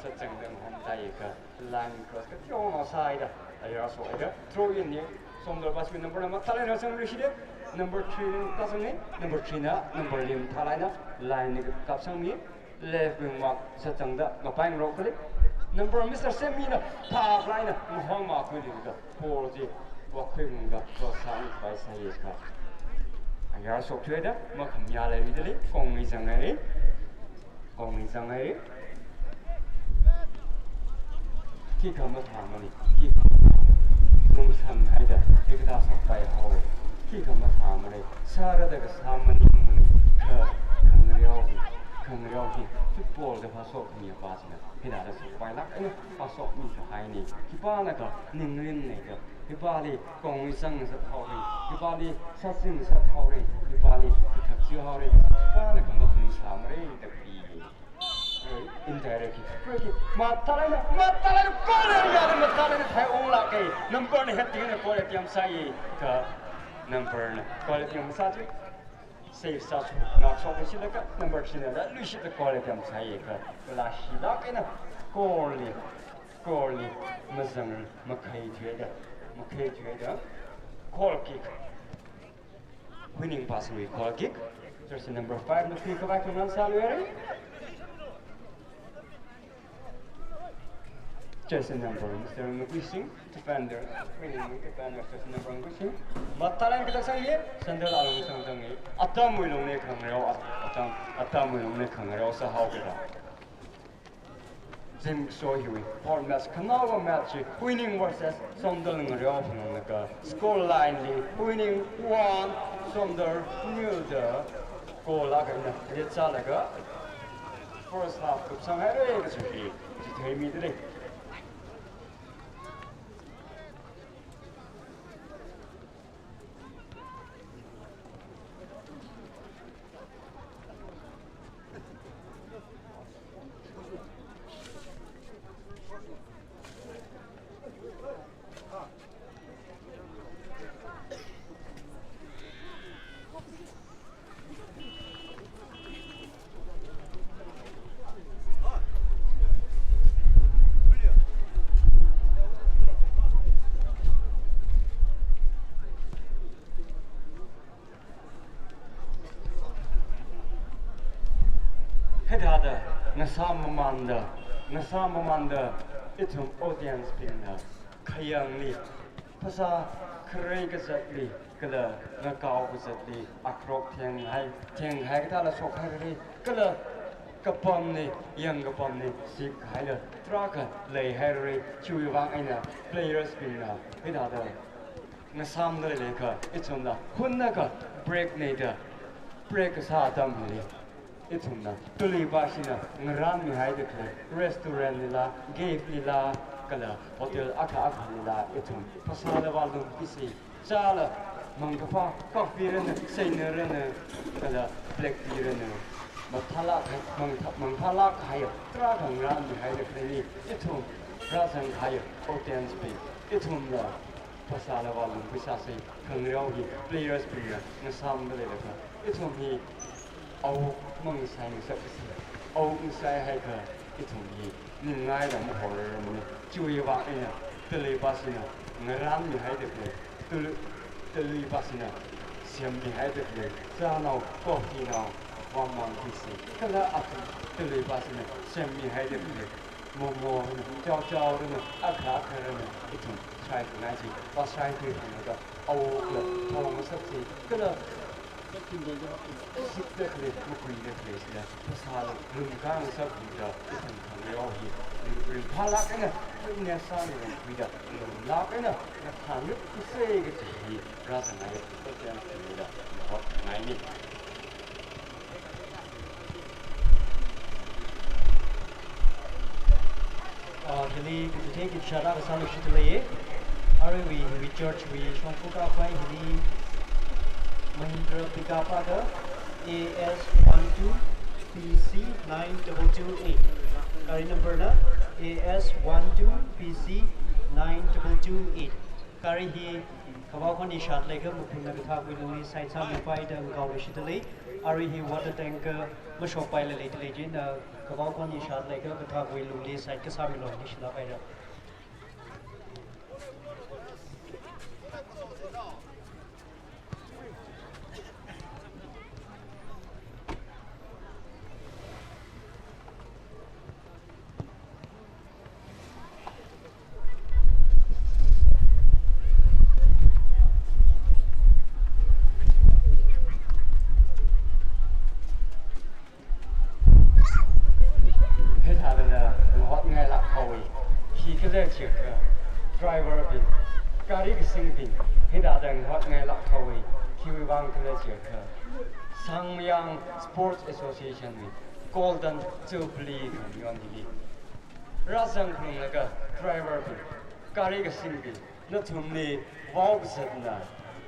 sachang dang hom tai ka, line cross ka, tiong na sai da, ayar so da, throw in ni, Saunders pass wui number na, matala na sachang mi shi de, number three na, sachang ni, number three na, number lim thalai na, line ni kap sachang ni, left wing mark sachang da, mapai ngarok kali. Number Mister Sammy na, phak lai na, mahong ma khuili ka, ball ji, wa khui mung ka, cross sāng pai sai ka. Ayar shok thuai da, makhamya le ri dali, kong ni zang ai ri. Kong ni zang ai ri. Khikha mathāmani, khikha mathāmani. Lungsang hai da, hikathā shok pai hao. Khikha mathāmani, sāra da kasā maningmani, kha, khangareo hi, khangareo hi, football da phāshok mi pa sina, hina da shok pai lak, eh, phāshok mi kahai ni, hipa na ka, ningrin ni ka, hipali, kong ni zang sa thao ri, hipali, saching sa thao ri, hipali, kathak chi hao ri, hipa na ka makhun sāmari, da pi. Indirect kick. Free kick. Matala na, matala na, goal area na, matala na, thai ong la ke. Number na heading na goal attempt sāi ka. Number na goal attempt sā chi. Save sā chu. Ngak shok shi la ka. Number three na la lui shi la goal attempt sāi ka. La shi la ke na. Goal li. Goal li. Mazang makhai thuai da. Makhai thuai da. Goal kick. Winning pass wui goal kick. Jersey number five na khui khavai khangnan sāluire. Jersey number, Mister Ngapisi, defender. Winning defender, jersey number Ngapisi. Matala na kathak sāngi, Saunders alung sāng sāngi. Atam wui lung ni khangareo, atam, atam wui lung ni khangareo sāhao kida. Zimiksho hiwui, fourth match, khanaowa match hi, Winning versus Saunders ngareo phunung laga, score line li, Winning one, Saunders nil da, goal akha eina lead sālaga, first half kupsang haire kachi hi, chitheimi da lei. Hithāda, ngasām mamānda, ngasām mamānda, ithum audience bingna, khayāngli, phasā kharei kazatli, kala ngakao kazatli, akrok thenghai, thenghai kathāla shokhaire, kala kapamli, yangkapamli, sikhaila, tarākha leihaire, chiwui vang eina, players bingna, hithāda, ngasāmda leilakha, ithumla, hunnakha, break nei da, break kasā atam hili. Ithumna, tuluipa shina ngarānmihaida khalei restaurant lila, cafe lila, kala hotel akha akha lila, ithum phasāla vālungpisa, chāla mangkaphā coffee ranu, seina ranu, kala black tea ranu, mathālāk, mangthā-, mangthālāk kahai tarākha ngarānmihaida khaleili, ithum rāzang kahai audience bing, ithumla phasāla vālungpisa sai, khangareo hi players bingna ngasāmda leilakha, ithum hi awuk mangasai ngasaksa, awuk ngasai haiakha ithum hi ningngaida mahorarmana. Chiwui vang eina tuluipa shina ngarānmihaida khalei, tulu-, tuluipa shina semmihaida khalei chānao, coffee nao vāmangpisa. Kala athum tuluipa shina semmihaida khalei momo ranu, chow chow ranu, akha akha ranu, ithum shai khangaisa, vāshai khuiphunglaga awukla thongasaksa, kala sikda khalei, makuida khaleisila phasāla lungkāngasakda, ithum khangareo hi ringphālāk eina, ringnesangrang khuida, lunglāk eina ngathāngasak khuisa kaji hi rāzangngai, audience bingli da mahotngaina. Ah, hili kachithei kachishā akha sāluishitda leiya. Aruiwui, hiwui church wui shongfa kapai hili Mahindra pickup akha A S one two P C nine double two eight. Gari number na A S one two P C nine double two eight. Gari hi khavao khani shāda leiakha maphunna kathākwui lungli side sāmipaida ngakaoluishitda lei. Arui hi water tank, uh, mashokpaila leida lei chieina, khavao khani shāda leiakha kathākwui lungli side kasāmilu nishilāk haira. Hithāda ngahotngailāk haowa. Khikhala jiakha, driver bing, gari kasingbing, hithāda ngahotngailāk haowa. Khiwui vang khala jiakha, Sangmayang Sports Association wui Golden Jubilee khamayon hili rāzangkhalunglaga, driver bing, gari kasingbing, nathumli vaokazatna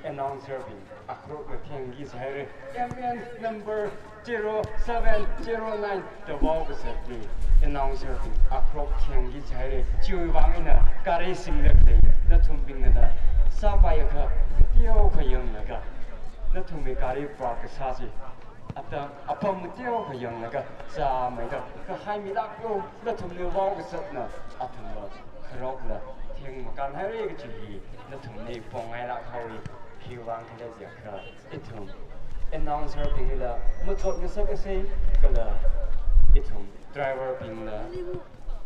announcer bing akharokna thengki jihaira. M N number zero seven zero nine da vaokazatli announcer bing akharok thengki jihaira. Chiwui vang eina gari singda khalei nathumbingnala sāpaiakha, teokha yanglaga, nathumwui gari park kasā chi atam apam teokha yanglaga, zāmeida kahaimilāklu, nathumli vaokazatna athumva kharokla thengmakān haira kaji hi nathumli pongngailāk haowa. Khiwui vang khala jiakha, ithum announcer bingla machotngasaksa, kala ithum driver bingla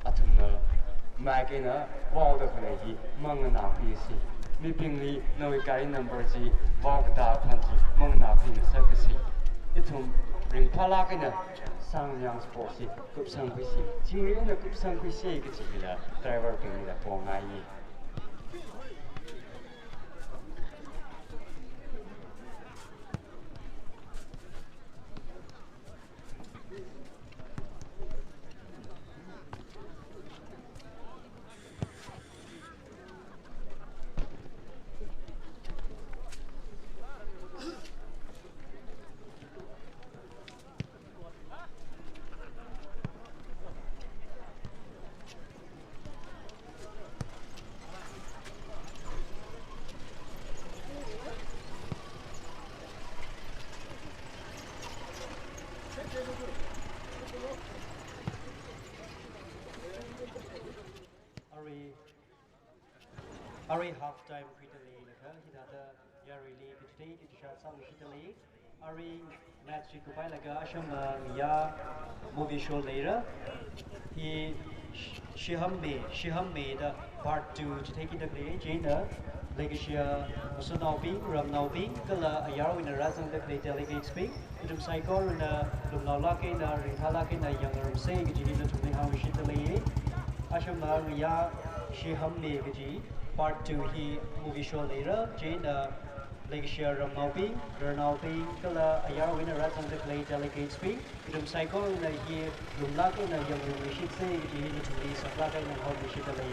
athumna mic eina vaoda khalei hi manganākhuisa. Mibingli nawui gari number chi vaokatā khon chi manganākhuingasaksa. Ithum ringphālāk eina Sangmayang Sports hi kupsangkhuisa, chingri eina kupsangkhuisa kaji hila driver bingla pongngai. Arui, arui half time khuida leilakha, hithāda yaruili kachithei kachishā sāluishitda lei. Arui match chi kupailaga ashamla ngayā movie show leira. Hi Sh-, Shihamme, Shihamme da part two chitheikida khalei, chieina leikashiya ngasotnaobing, ramnaobing, kala ayarwui eina rāzangda khalei delegates bing, ithum saikorana lungnaolāk eina, ringphālāk eina yangngarumsa kaji hi nathumli hāngluishitda leiya. Ashamla ngayā Shihamme kaji part two hi movie show leira, chieina Leikashiya ramnaobing, rarnaobing, kala ayarwui eina rāzangda khalei delegatesbing, ithum saikorana hi lumlāk eina yangluimishitsa kaji hi nathumli saklāk eina ngahomishitta lei.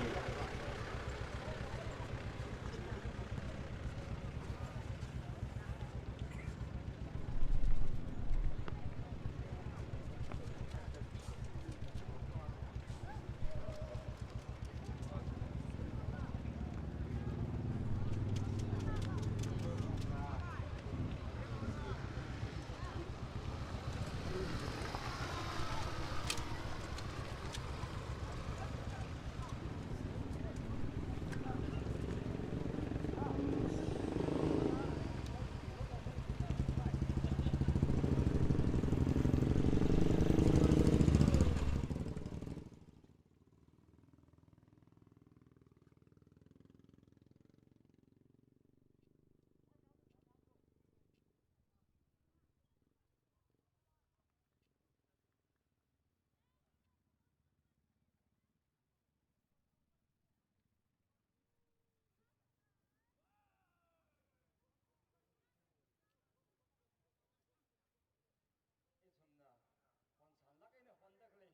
Ithumna honsānlāk eina honda khalei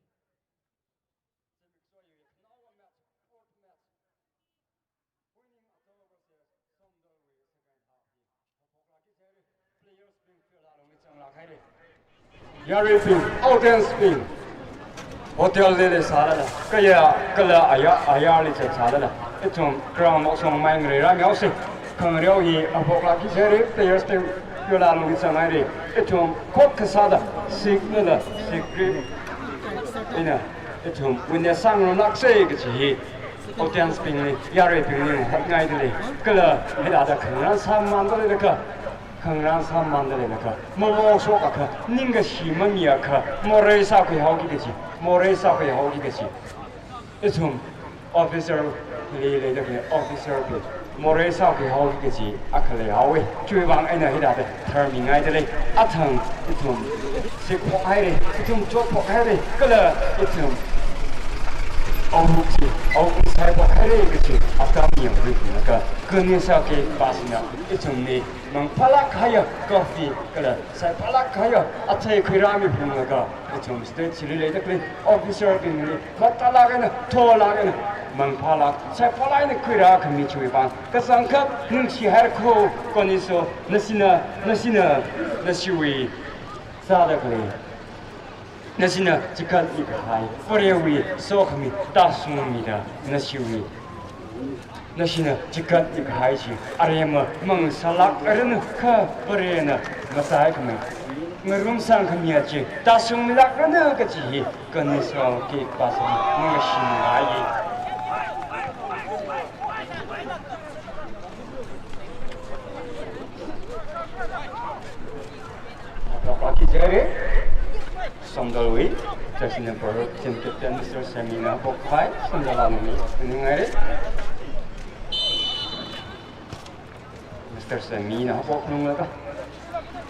zimiksho iwui khanaowa match, fourth match. Winning Atoll versus Somdalwui second half hi haophoklāki jihaira. Playersbing field alungli zanglāk haira. Yaruibing, autiencebing, hotelli leisālala, kayā, kala ayar, ayarli zatsālala, ithum ground mokshong mai ngareirāmihaosa. Khangareo hi haophoklāki jihaira. Playersbing field alungli zanghaira. Ithum court kasāda signal la, signal eina ithum witness sāngarumlāksa kaji hi autiencebingli, yaruibingli hotngaidalei. Kala hithāda khangarān sāmamānda leilakha, khangarān sāmamānda leilakha, mamokshokakha, ningkashi mamiakha, morei sākhuihaoki kaji, morei sākhuihaoki kaji. Ithum officerli leida khalei officerbing morei sākhuihaoki kaji akha leihaowa. Chiwuivang eina hithāda tharmingaidalei. Athang ithum sikphok haira, ithum chotphok haira, kala ithum awuk chi, awuk saiphok haira kaji atam yangkhuilaga, Ganesh K K Pasna ithumli mangphālāk kahaiya coffee kala saiphālāk kahaiya athei khuirāmiphunglaga, ithum stage hili leida khalei officerbingli matālāk eina, tholāk eina, mangphālāk, saiphālāk eina khuirākhami chiwuivang kachangkhat ningshi haira kho. Koniso, nashina, nashina, nashiwui sāda khalei, nashina chikatmi kahai, Varewui sokhami tāshungmida, nashiwui, nashina chikatmi kahai chi aremma mangasālākranu kha, Varena machaikhamei ngarumsangkhami chi tāshungmilākranu kaji hi Ganesh K K Pasli ningkashi ngai. Haophoklāki jihaira. Somdalwui jersey number, team captain Mister Samina haophok kahai, Somdal alungli ningngaira. Mister Samina haophok nunglaga,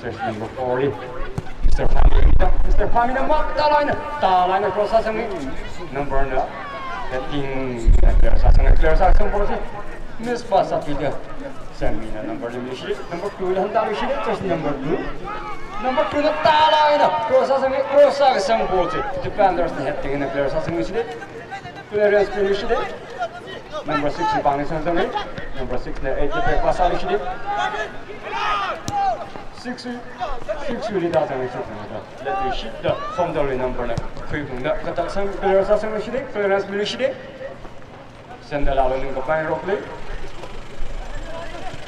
jersey number four li Mister Phamina, Mister Phamina matālāk eina, tālāk eina cross sāsanga. Number na, heading, clear sāsanga, clear sāsang ball chi miss pass sāpida, Samina number li mishi, number two li hantā mishi, jersey number two. Number two na tālāk eina cross sāsanga, cross sākasang ball chi defendersna heading eina clear sāsang mishi, clearance pimishida. Number six li pāng sāsanga. Number six na eight li back pass sāmishida. Six li, six li tāzang, six li tāzang. Let me shift the Somdalwui number na khuiphungda, katak sāsang, clear sāsangmishida, clearance pimishida. Sendala lo ning kapai rokli.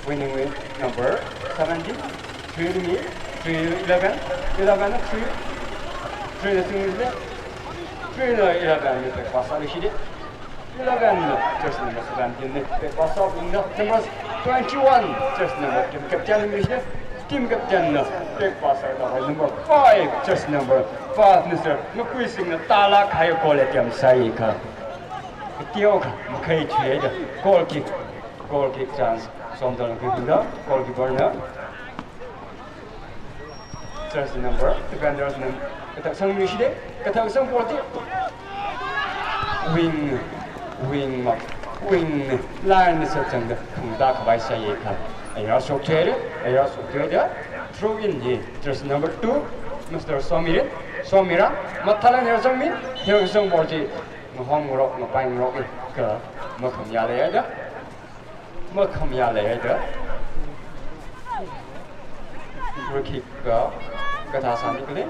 Winning win number seventeen. Three mi, three eleven, eleven three. Three na three le. Three na eleven mi back pass sāluishida. Eleven na jersey number seventeen li back pass sāphungda, number twenty-one, jersey number, team captain li mishi. Team captain na back pass sāda, number five, jersey number five, Mister Ngakuisingna tālāk kahai goal attempt sāi kha. Teokha makhei thuida, goal kick, goal kick chance Somdalna khuiphungda, goalkeeper na jersey number, defenders na katak sāngmishida, katak sāng ball chi wing, wing ma, wing line masāchangda khangda khavai sāi kha. Ayar shokthuida, ayar shokthuida. Throw in hi jersey number two, Mister Somirin, Somiran, mathālāk eina zangmi, hiya zang ball chi, ngahom ngarok, ngapai ngarok, ka, makhamayā leihaida. Makhamayā leihaida. Free kick ka, kathā sāni kali.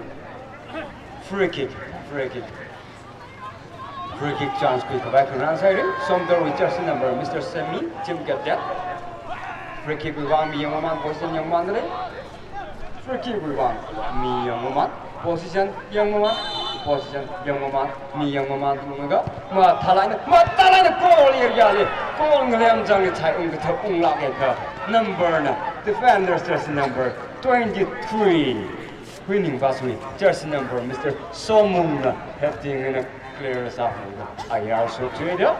Free kick, free kick. Free kick chance khuikhavai khangarān sāhaira. Somdalwui jersey number Mister Semi, team captain. Free kick wui vang mi yangmaman, position yangmaman lei. Free kick wui vang mi yangmaman, position yangmaman, position yangmaman, mi yangmaman tunglaga, mathālāk eina, mathālāk eina goal area li, goal ngalem zangli chai ungkathā unglāka. Number na, defenders jersey number twenty-three. Huining Basui, jersey number Mister Somungna heading eina clear sāhailaga ayar shokthuida.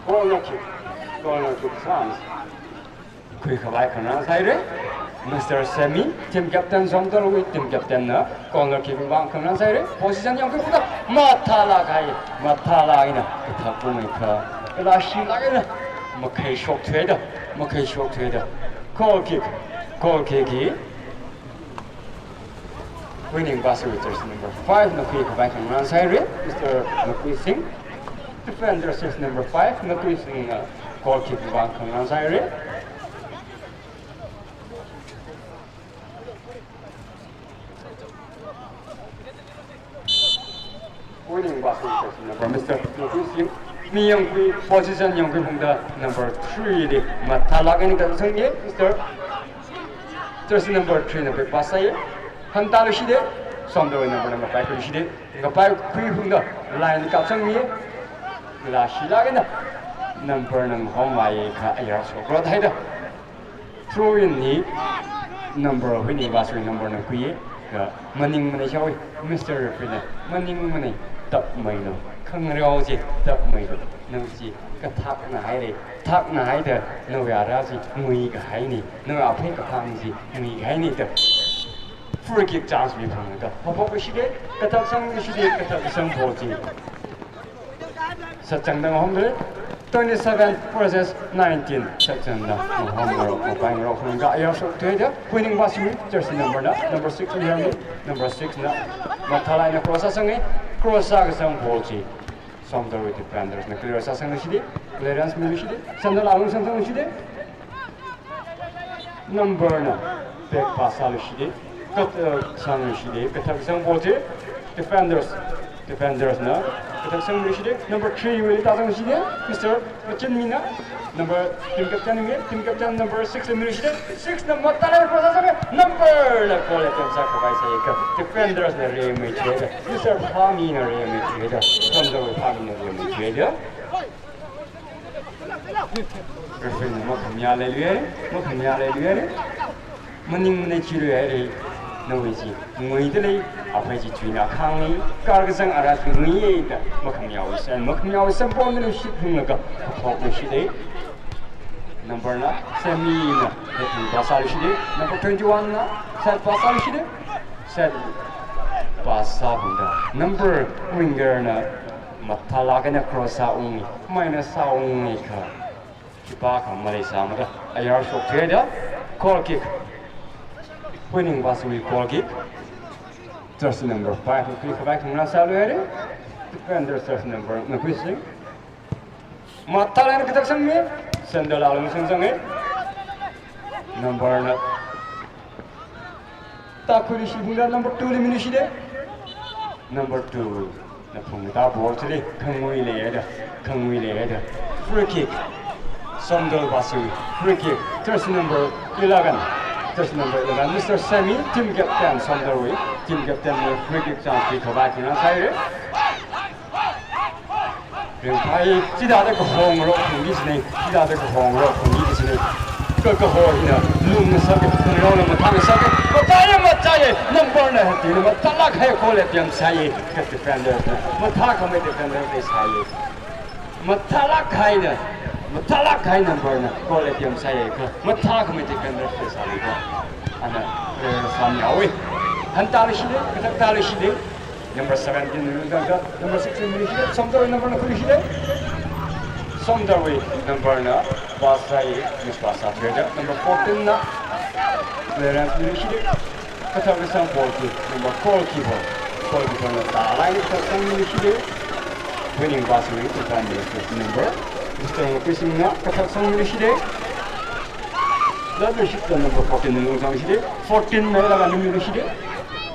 Corner kick, corner kick chance khuikhavai khangarān sāhaira. Mister Semi, team captain, Somdalwui team captain na corner kick vang khangarān sāhaira. Position yangkhui phungda, mathālāk kahai, mathālāk eina kathak pung eina, kala shilāk eina makhai shokthuida, makhai shokthuida. Goal kick, goal kick hi Huining Basui jersey number five na khuikhavai khangarān sāhaira, Mister Nakui Singh. Defender jersey number five, Nakui Singh na goal kick vang khangarān sāhaira. Huining Basui jersey number, Mister Nakui Singh. Mi yangkhui, position yangkhui phungda number three li mathālāk eina kazang ye, Mister Jersey number three na back pass sāya. Hantāluishida, Somdalwui number na ngapai khuiluishida. Ngapai khui phungda line kapsangmiya. Kala shilāk eina number na ngahomvāya kha ayar shokra haida. Throw in hi number, Huining Basui number na khuiya. Kha maningmana shāhaowa, Mister Referee na maningmana, tapmeilu. Khangareo chi tapmeilu. Nang chi kathakna haira. Thakna haida nawui ara chi nguikahaina, nawui aphei kaphang chi nguikahaina da. Free kick chance miphanglaga haophokluishida, kathaksangluishida, kathaksang ball chi sāchangda ngahomda. Twenty-seven versus nineteen. Sāchangda ngahomngarok, ngapai ngarok phungda ayar shokthuida. Huining Basui jersey number na, number six na yangmi, number six na mathālāk eina cross sāsanga, cross sākasang ball chi Somdalwui defenders na clear sāsangluishida, clearance miluishida, Somdal alung sangluishida. Number na back pass sāluishida, kat, uh, sangluishida, kathaksang ball chi defenders, defenders na kathaksangluishida, number three wui tāsangluishida, Mister Machinmi na, number, team captain mi, team captain number six na miluishida, six na mathālāk eina cross sāsanga, number na goal attempt sākhavai sāya kha defenders na rimeithuida, Mister Phami na rimeithuida, Somdal Phami na rimeithuida. Referee na makhamayā leiluiya, makhamayā leiluiya. Maningmana chiluiya, nawui chi nguida lei, aphei chi chuina khangli, karkazang ara chi nguiya da, makhamayāwui san, makhamayāwui san ball miluishit phunglaga haophokluishida. Number na, Semi na, heading pass sāluishida, number twenty-one na side pass sāluishida, side pass sāphungda, number winger na mathālāk eina cross sāunga, maina sāunga kha khipākha maleisāmada, ayar shokthuida. Goal kick. Huining Basuiwui goal kick. Jersey number five, Nakhui Khavai khangarān sāluihaira. Defender jersey number, Nakhui Singh. Mathālāk eina kathaksangmi, Somdal alung sangzanga. Number na tākhuiluishit phungda number two li miluishida. Number two na phungda ball chili khangui leihaida, khangui leihaida. Free kick. Somdal Basui. Free kick. Jersey number eleven. Jersey number eleven, Mister Semi, team captain, Somdalwui team captain na free kick chance khuikhavai khangarān sāhaira. Ringphāya, chithāda kahongarok phungki jina, chithāda kahongarok phungki jina. Kha kaho hina lungngasaka, khangareona mathāngasaka. Mathāya, mathāya, number na hati na mathālāk kahai goal attempt sāya, kha defender na mathākhamei defender na sāya. Mathālāk kahaina, mathālāk kahai number na goal attempt sāya, kha mathākhamei defender na sāya kha. Ana, eh, sāmihaowa. Hantāluishida, kathaktāluishida. Number seventeen, number sixteen miluishida, Somdal number na khuiluishida. Somdalwui number na pāsai, miss pāsā thuida, number fourteen na clearance miluishitda, kathak kasang ball chi number goalkeeper, goalkeeper na tālāk eina kathak kasang miluishitda, winning pass wui defender, number, Mister Ngaprising na kathak kasang miluishitda, latluishitda number fourteen na lungzangshitda, fourteen na eleven miluishitda,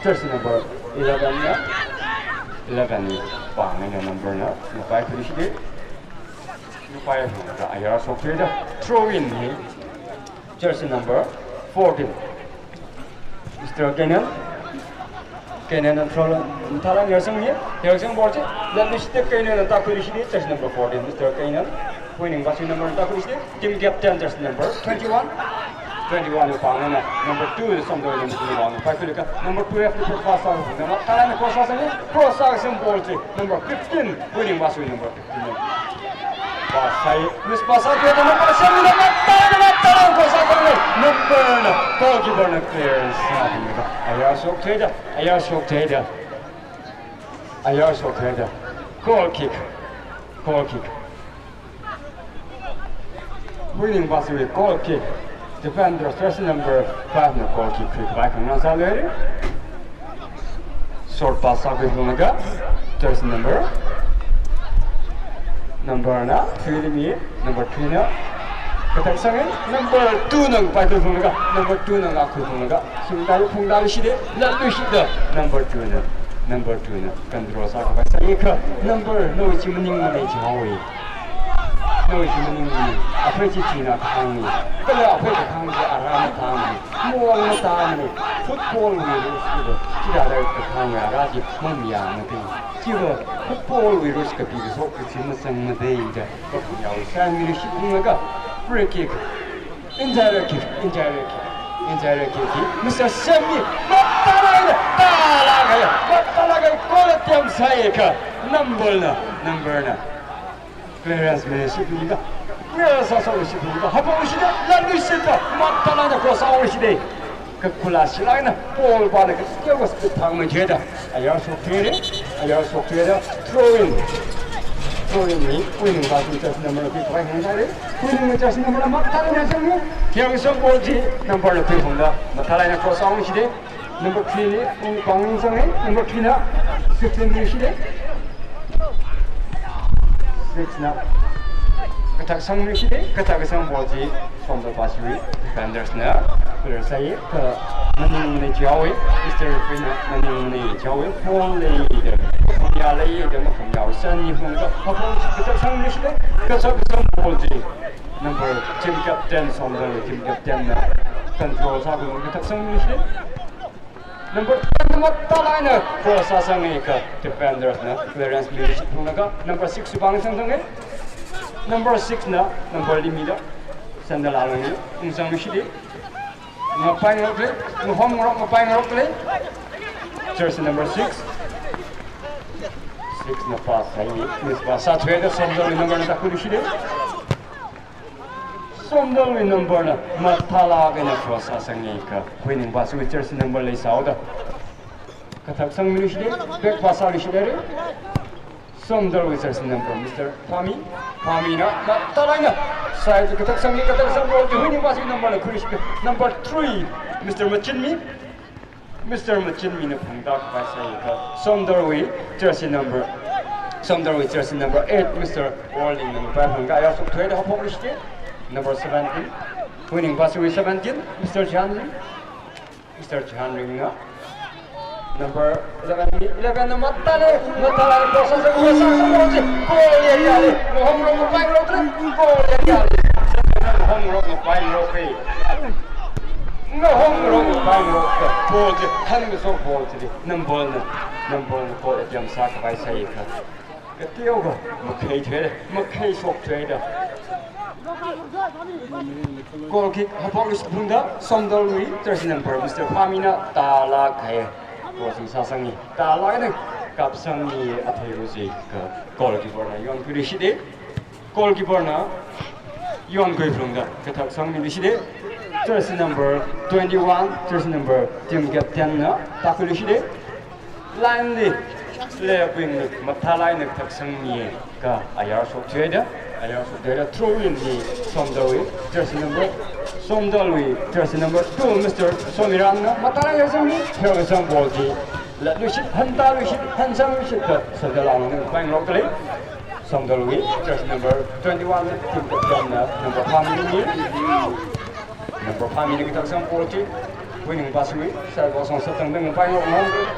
jersey number eleven na, eleven pāng eina number na, na paikhuishitda, na paihungda ayar shok thuida, throw in hi, jersey number fourteen, Mister Kenan. Kenan na throw in, thālāk eina yarsang ni, yarsang ball chi, latluishitda Kenan na tākhuishitda, jersey number fourteen, Mister Kenan. Winning pass number na tākhuishitda, team captain jersey number twenty-one. Twenty-one pāng eina number two, Somdalwui number two na paikhuilaga, number twelve li cross sā, number thālāk eina cross sāsang ni, cross sāsang ball chi, number fifteen, winning pass number fifteen na pāsai, miss pāsā thuida, number seven na matālāk eina, matālāk eina cross sāsang ni, number na, goalkeeper na clearance sāda, ayar shok thuida, ayar shok thuida, ayar shok thuida, goal kick, goal kick. Winning pass wui goal kick. Defender, jersey number five na goal kick khuikapai khangarān sāluira. Short pass sākhuiphunglaga, jersey number, number na three li mi, number three na kathak kasang, number two na paikhuiphunglaga, number two na ngākkhuiphunglaga, shimda phungda luishitda, latluishitda number two na, number two na control sākapai sāi kha, number, nawui chi maningmana jihaowa. Nawui chi maningmana, aphei chi china kahāngna, kala aphei kahāng chi ara matāmana, mawang matāmana, football wui rules chiva, chithāda kahāng ara chi mamayāmana dei. Chiva football wui rules kapi kashok kachi mazangmana dei da, kaphung yao sāmiluishitphunglaga, free kick. Indirect kick, indirect kick, indirect kick hi Mister Semmi, matālāk eina, tālāk eina, matālāk eina goal attempt sāi kha, number na, number na clearance miluishitphungda, clearance sāshokluishitphungda, haphokluishitda, latluishitda, matālāk eina cross sāhaoshitda, kakhuilashi lāk eina, ball pana kateokha speed phāngmei thuida, ayar shok thuira, ayar shok thuira, throw in. Throw in li, winning pass wui jersey number na khuikapai khangarān sāi. Winning wui jersey number na matālāk eina yarsang ni, yarsang ball chi number na khuiphungda, matālāk eina cross sāhaoshitda, number three li, ungpāng yarsang ni, number three na six miluishitda, six na kathak kasang miluishitda, kathak kasang ball chi Somdal pass wui defenders na clear sāi kha, maningmana jihaowa, Mister Referee na maningmana jihaowa, foul leida, makhayā leida, makhayā sāniphungda, haphok kathak kasang miluishitda, kathak kasang ball chi number, team captain, Somdal team captain na control sākhui, kathak kasang miluishitda, number ten na matālāk eina cross sāsang kha, defenders na clearance miluishitphunglaga, number six wui pāng yarsang sanga. Number six na, number li mida, sandal alungli ungzangluishitda, ngapaingarokla, ngahomngarok, ngapaingarokla, jersey number six. Six na pāsai, miss pāsā thuida, Somdalwui number na tākhuiluishitda, Somdalwui number na matālāk eina cross sāsang kha, winning pass wui jersey number leisāhaoda, kathak kasang miluishitda, back pass sāluishitda, Somdalwui jersey number, Mister Phami, Phami na matālāk eina side kathak kasang ni, kathak kasang ball chi winning pass wui number na khuiluishitda, number three, Mister Machinmi, Mister Machinmi na phungda kapai sāi kha, Somdalwui jersey number, Somdalwui jersey number eight, Mister Orling na paihungda, ayar shok thuida, haphokluishitda, number seventeen, winning pass wui seventeen, Mister Chanling, Mister Chanling na, number eleven, eleven na matālāk, matālāk cross sāsang, cross sāsang ball chi goal area li, ngahomngarok, ngapaingarokla, goal area li, ngahomngarok, ngapaingarok kha, ngahomngarok, ngapaingarok kha, ball chi, thankashok ball chili, number na, number na goal attempt sākapai sāi kha, kateokha makhei thuida, makhei shok thuida, goal kick haphokluishitphungda, Somdalwui jersey number, Mister Phami na tālāk eina crossing sāsang ni, tālāk eina kapsang ni, atheiru chi kha, goalkeeper na yonkhuiluishitda, goalkeeper na yonkhuiphungda, kathak kasang miluishitda, jersey number twenty-one, jersey number, team captain na tākhuiluishitda, line li, Leving mathālāk eina kathak sangmi ka ayar shokthuida, ayar shokthuida throw in li Somdalwui jersey number, Somdalwui jersey number two, Mister Somirangna mathālāk eina sangmi, third sangmi ball chi latluishit, hantāluishit, hansangluishit da Somdal alungli ngapaingarokda lei. Somdalwui jersey number twenty-one team captain na number five mi ni. Number five mi ni kathak sangmi ball chi, winning pass wui, side ball song sāchangda ngapaingarok,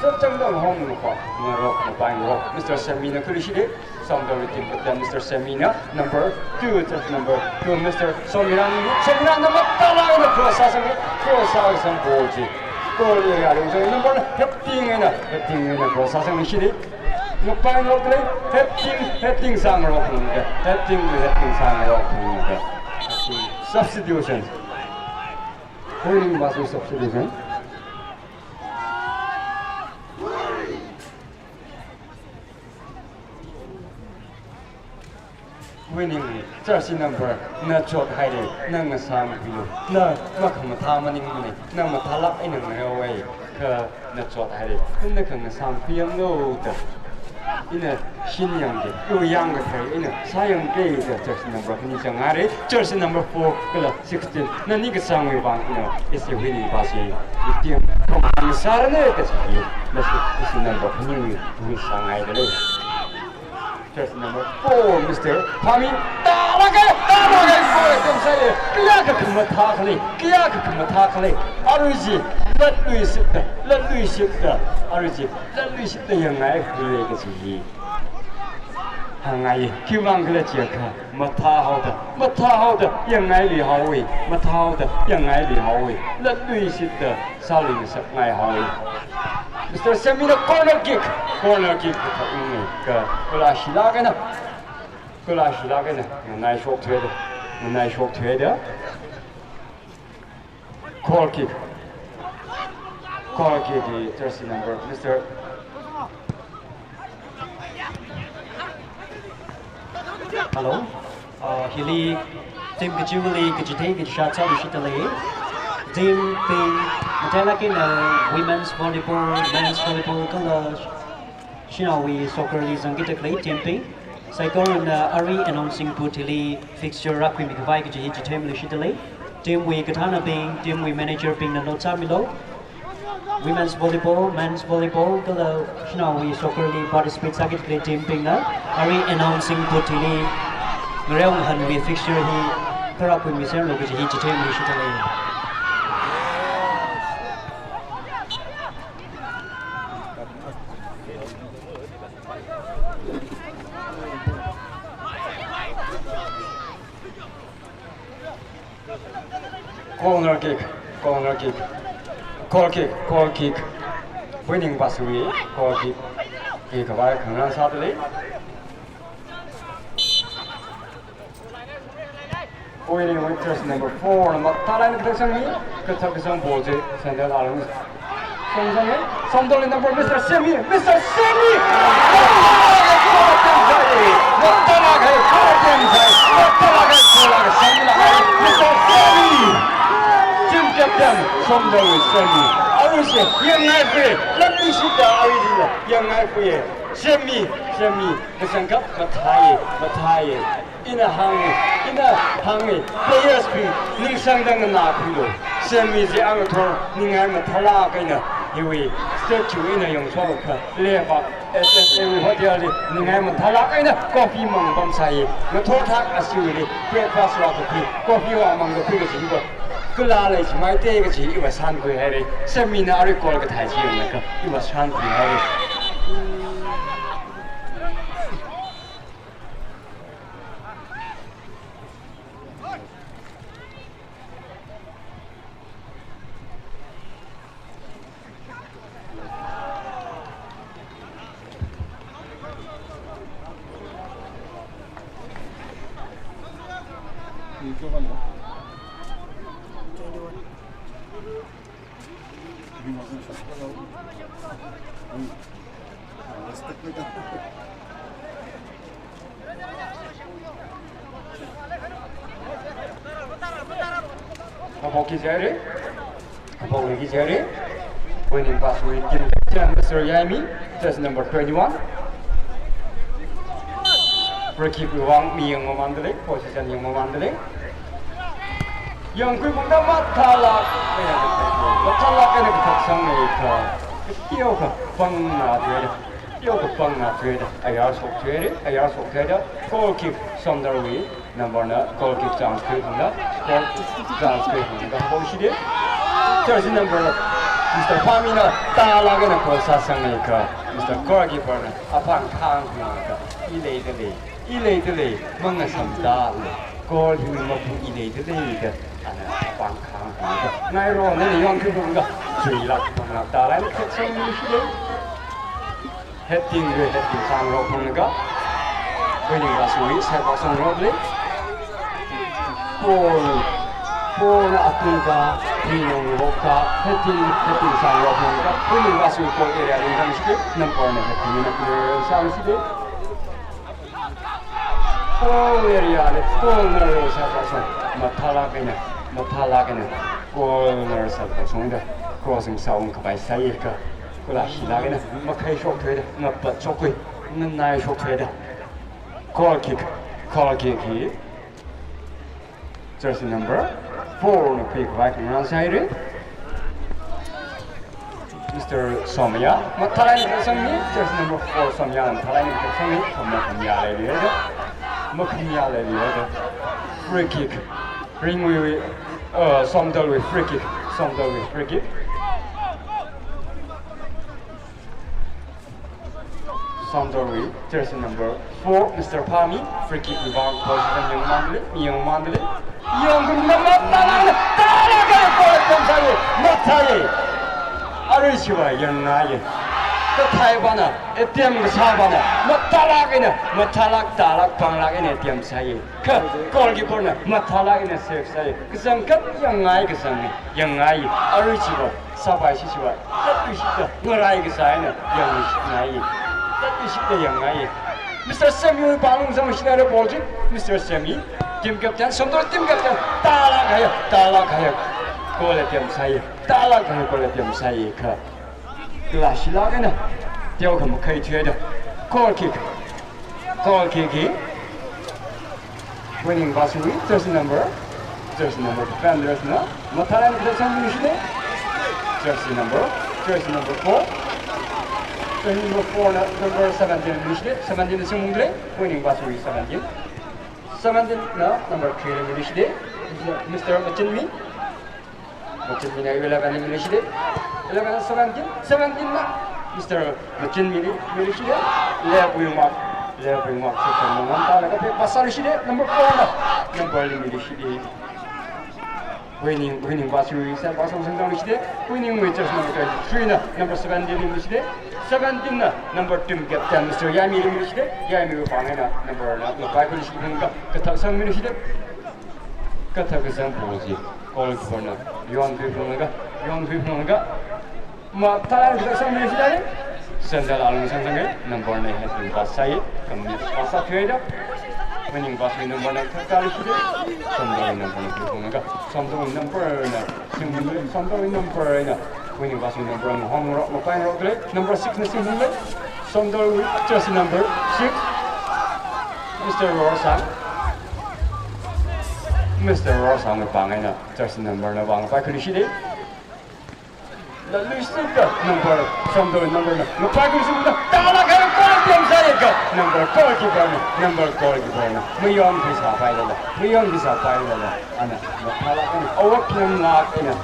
sāchangda hong ngapa, ngarok, ngapaingarok, Mister Sammy na khuiluishit da, Somdalwui team captain Mister Sammy na, number two, jersey number two, Mister Somirang, Somirangna mathālāk eina cross sāsang, cross sāsang ball chi goal area li zang, number heading eina, heading eina cross sāsangluishit da. Ngapaingarok lei, heading, heading sāngarok phungda, heading, heading sāngarok phungda. Substitution. Winning pass wui substitution. Winning jersey number na chothaira, na ngasāngkhuilu, na makhamathā maningmana, na mathālāk eina ngareowa, kha na chothaira, na kha ngasāngkhuiyanglu da. Ina shinyangda, iwui yangkathei ina sāyangda, jersey number khani chang ngaira, jersey number four kala sixteen. Nani kasāngwui vang ina ishi winning pass hi, itim khamang sāranu kachi hi, nasi ishi number khaniwui sāngaida lei. Jersey number four, Mister Phami. Tālāka, tālāka, four, tamsai. Kayākha khamathā khalei, kayākha khamathā khalei. Arui chi latluishitda, latluishitda, arui chi latluishitda yangngaikhui kachi hi hāngngai. Khiwuivang khala jiakha, mathāhaoda, mathāhaoda yangngailui haowa, mathāhaoda yangngailui haowa. Latluishitda sālui ngasakngai haowa. Mister Sammy na corner kick, corner kick kathak ungmi ka, kula shilāk eina, kula shilāk eina nganai shokthuida, nganai shokthuida. Corner kick, corner kick hi jersey number, Mister Hello. Uh, hili team kachiva̱li kachithei kachishāt sāluishitda lei. Team bing matailāk eina women's volleyball, men's volleyball kala shanaowui soccer li zangkida khalei team bing. Saikorana arui announcing booth hili fixture rākhuimikhavai kaji hi chitheiluishitda lei. Team wui kathānabing, team wui manager bingna note sāmilu. Women's volleyball, men's volleyball kala shanaowui soccer li participate sākida khalei team bingna arui announcing booth hili ngareo ngahānwui fixture hi kharā khuimiserlu kaji hi chitheiluishitda lei. Corner kick, corner kick, goal kick, goal kick. Winning pass wui goal kick hi khavai khangarān sāda lei. Winning wui jersey number four, mathālāk eina kathak sangmi, kathak kasang ball chi Somdal alung sangzanga. Somdalwui number, Mister Sammy, Mister Sammy! Mathālāka, mathālāka, Mister Sammy! Team captain, Somdalwui Sammy. Arui chi yangngaikhui, latluishitda arui chi yangngaikhui. Sammy, Sammy, kachangkhat mathāya, mathāya. Ina hānga, ina hānga, players bing ningsangda nganākhuilu. Sammy chi ngathor ningai mathālāk eina hiwui statue ina yangshokakha, Lebak S S A wui hotel li ningai mathālāk eina coffee mang pamsai. Ngathor thak ashiwuili breakfast rākakhui, coffee vāmangkakhui kaji hi kala leichimeida kaji iva shānkhui haira. Sammy na arui goal kathai chi yangakha iva shānkhui haira. Kaphok khi jare, kaphok khi jare. Winning pass wui team captain, Mister Yaimi, jersey number twenty-one. Free kick wui vang mi yangmamandalei, position yangmamandalei. Yangkhui mungda mathālāk, mathālāk eina kathak sangmeikha, teokha pangna thuida, teokha pangna thuida, ayar shok thuida, ayar shok thuida, goal kick Somdalwui number na goal kick chance khuiphungda, goal kick chance khuiphungda, ball shide. Jersey number, Mister Pamina tālāk eina goal sāsangmeikha, Mister Goalkeeper na apāng khangphungda, i leidalei, i leidalei, mangasamdalei, goal hiwui mapu i leidalei da, ana apāng khangphungda, ngairona eina yonkhuiphungda, chuilāk, manglāk tālāk eina khatsang mi shide. Heading wui, heading sāngarophunglaga, winning pass wui side pass sāngaroklei. Ball, ball na atungkha, rinong rokha, heading, heading sāngarophunglaga, winning pass wui goal area li rāshide, number na heading na clear sāshide. Goal area li, goal nar side pass sāng, mathālāk eina, mathālāk eina, goal nar side pass sāngda, crossing sāung khavai sāikha, kala shilāk eina, makhai shok thuida, ngapat shok khui, nganai shok thuida. Goal kick, goal kick hi jersey number four na khuikhavai khangarān sāhaira. Mister Somaya, mathālāk eina kathak sangmi, jersey number four Somaya, mathālāk eina kathak sangmi, kha makhamya leiluida, makhamya leiluida. Free kick, Ringwui, uh, Somdalwui free kick, Somdalwui free kick. Somdalwui jersey number four, Mister Phami, free kick wui vang position yangmamandalei, yangmamandalei. Yangkhui mungda mathālāk eina, tālāk eina goal attempt sāi, mathāi. Arui chiva yangngai. Kathāi pana, attempt kasā pana, mathālāk eina, mathālāk, tālāk, panglāk eina attempt sāi. Kha goalkeeper na mathālāk eina save sāi. Kazang khat yangngai, kazang yangngai. Arui chiva, sāpai shi chiva, tatluishitda ngarai kasā eina yangluishitngai. Tatluishitda yangngai. Mister Sammy wui pāngli zangshithaira ball chi. Mister Sammy, team captain, Somdal team captain, tālāk kahai, tālāk kahai goal attempt sāi, tālāk kahai goal attempt sāi kha, kala shilāk eina, teokha makhai thuida. Goal kick. Goal kick hi winning pass wui jersey number, jersey number defenders na mathālāk eina kathak sangmi shide. Jersey number, jersey number four. Jersey number four na number seventeen mi shide. Seventeen na singmungdalei, winning pass wui seventeen. Seventeen na number three mi shide, Mister Machinmi. Machinmina eleven mi leishide. Eleven, seventeen, seventeen na Mister Machinmili mi leishide. Left wing mark, left wing mark section na ngam tālaga phe pass sāluishide. Number four na number li mi leishide. Winning, winning pass wui side pass sāsangluishide. Winning wui jersey number twenty-three na number seventeen li mi leishide. Seventeen na number team captain Mister Yaimili mi leishide. Yaimiwui pāng eina number na ngapai khuiluishide, kathak sangmiluishide. Kathak kasang ball chi goalkeeper na yonkhuiphunglaga, yonkhuiphunglaga, mathālāk eina kathak sangmiluishide. Sandal alung sangsanga, number na heading pass sāi, kami pass sāthuida. Winning pass wui number na kathak tāluishide. Somdal number na khuiphunglaga, Somdal number na singphungdalei, Somdal number na winning pass wui number na hong rok, mapai rokdalei, number six na singphungdalei. Somdal wui jersey number six, Mister Rosang. Mister Rosang wui pāng eina jersey number na vang pai khuiluishide. Laluishitda number, Somdal number na ngapai khuiluishitda, tālaga goal attempt sāi kha, number goalkeeper na, number goalkeeper na mayonkhui sāpailala, mayonkhui sāpailala, ana mathālāk eina, awak lamlāk eina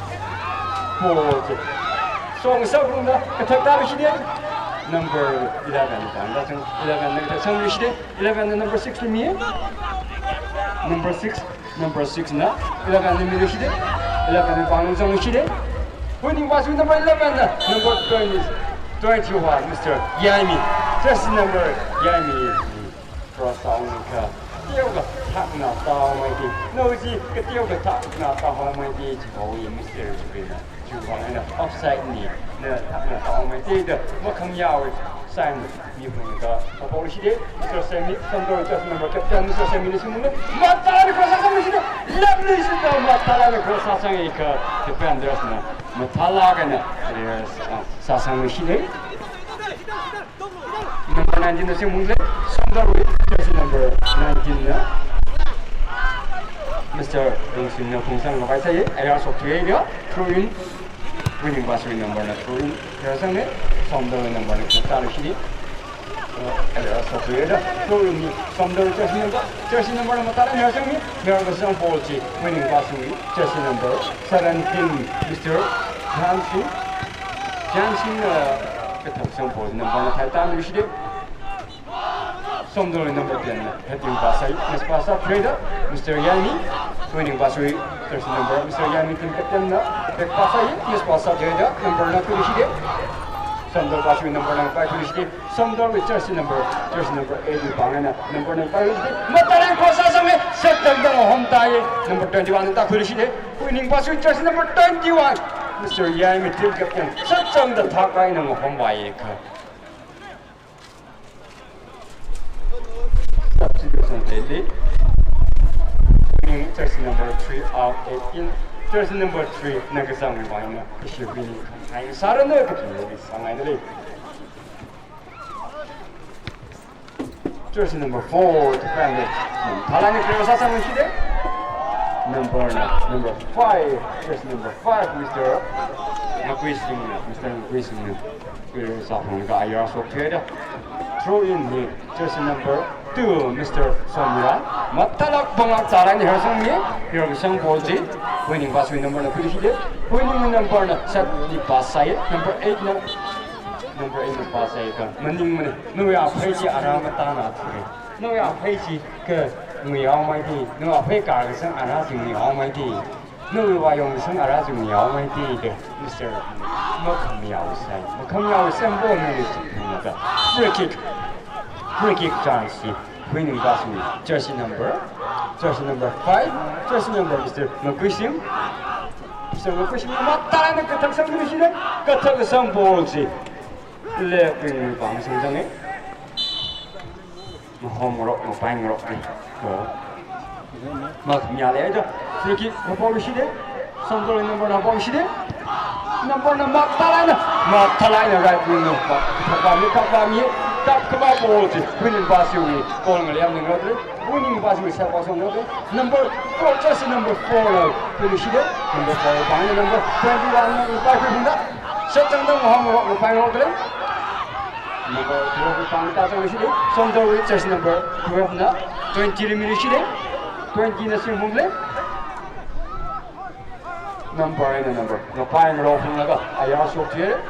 ball chi song sāphungda kathak tāluishide. Number eleven, eleven na kathak sangluishide. Eleven na number six li mi. Number six, number six na eleven li miluishide. Eleven na pāng zangluishide. Winning pass wui number eleven na number twenty, twenty-one, Mister Yaimi. Jersey number Yaimi. Cross sāung kha, teokha thakna tāhaomeida. Nao chi kateokha thakna tāhaomeida, chihaowa Mister Yaimi na. Chiwuivang eina offside ni, na thakna thaomeitei da makhamayāwui sign miphunglaga, apong shide, Mister Sammy, Somdalwui jersey number captain, Mister Sammy na shimungna, mathālāk eina cross sāsang shide, left li shida, mathālāk eina cross sāsang ika, defenders na, mathālāk eina players, ah, sāsang shide. Number nineteen na shimungna, Somdalwui jersey number nineteen na, Mister Rungsing na phungsang kapai sai, ayar shokthei da, throw in, Winnie Basui number na throw in, ayar sangna, Somdalwui number na kata shide. Ayar shokthei da, throw in, Somdalwui jersey number, jersey number na mathālāk eina ayar sangna, ayar kasang ball chi, Winnie Basui, jersey number seventeen, Mister Hansing, Hansing, uh, kathak sangpo number na thaitan lushide. Somdalwui number ten na heading pass sāi, miss pass sāthei da, Mister Yaimi, Winnie Basui, jersey number, Mister Yaimi team captain na, back pass sāi, miss pass sāthei da, number na khuishide. Somdal Basui number na khuishide. Somdalwui jersey number, jersey number eight wui pāng eina, number na khuishide. Mathālāk eina cross sāsang, sāchangda ngahomtaiya, number twenty-one na khuishide. Winnie Basui jersey number twenty-one, Mister Yaimi team captain, sāchangda thak eina ngahompaiya kha. Substitution lei. Winnie jersey number three out eighteen, jersey number three na kazang wui vang eina, kashi Winnie khangai sāranu kachi sāngaida lei. Jersey number four, defender. Mathālāk eina clear sāsang shide. Number na, number five, jersey number five, Mister Ngakui Singh na, Mister Ngakui Singh na. Clear sāphunglaga ayar shokthei da. Throw in hi, jersey number two, Mister Somran. Mathālāk bangak zālāk eina ayar sangmi, ayar kasang ball chi. Winnie Basui number na khuishide. Winnie number na set ni pass sāi, number eight na. Number eight na pass sāi kha, maningmana, nawui aphei chi ara matāna thire. Nawui aphei chi kha nguihaomeitei, nawui aphei kar kasang ara chi nguihaomeitei, nawui vāyong kasang ara chi nguihaomeitei da, Mister Makhamayao sai, Makhamayao sai ball na ni chi phunglaga. Free kick. Free kick chance chi. Winnie Basui, jersey number, jersey number five, jersey number Mister Ngakui Singh. Mister Ngakui Singh mathālāk eina kathak sangmi shide, kathak kasang ball chi left wing wui pāng sangzanga. Ngahomngarok, ngapaingarok ni. Kha makhamayālei da. Free kick, apong shide. Somdalwui number na apong shide. Number na mathālāk eina, mathālāk eina right wing na. Thakpami, thakpami, thak khavai ball chi. Winnie Basuiwui goal ngalem ningrok lei. Winnie Basuiwui side pasang ngarok lei. Number four, jersey number four na khuishide. Number four, pāng eina number twenty-one na khuiphungda. Sāchangda ngahomngarok, ngapaingarok lei. Number twelve pāng eina tāzang shide. Somdalwui jersey number twelve na twenty rimili shide. Twenty na shimungli. Number eina number ngapaingarok phunglaga ayar shokthei.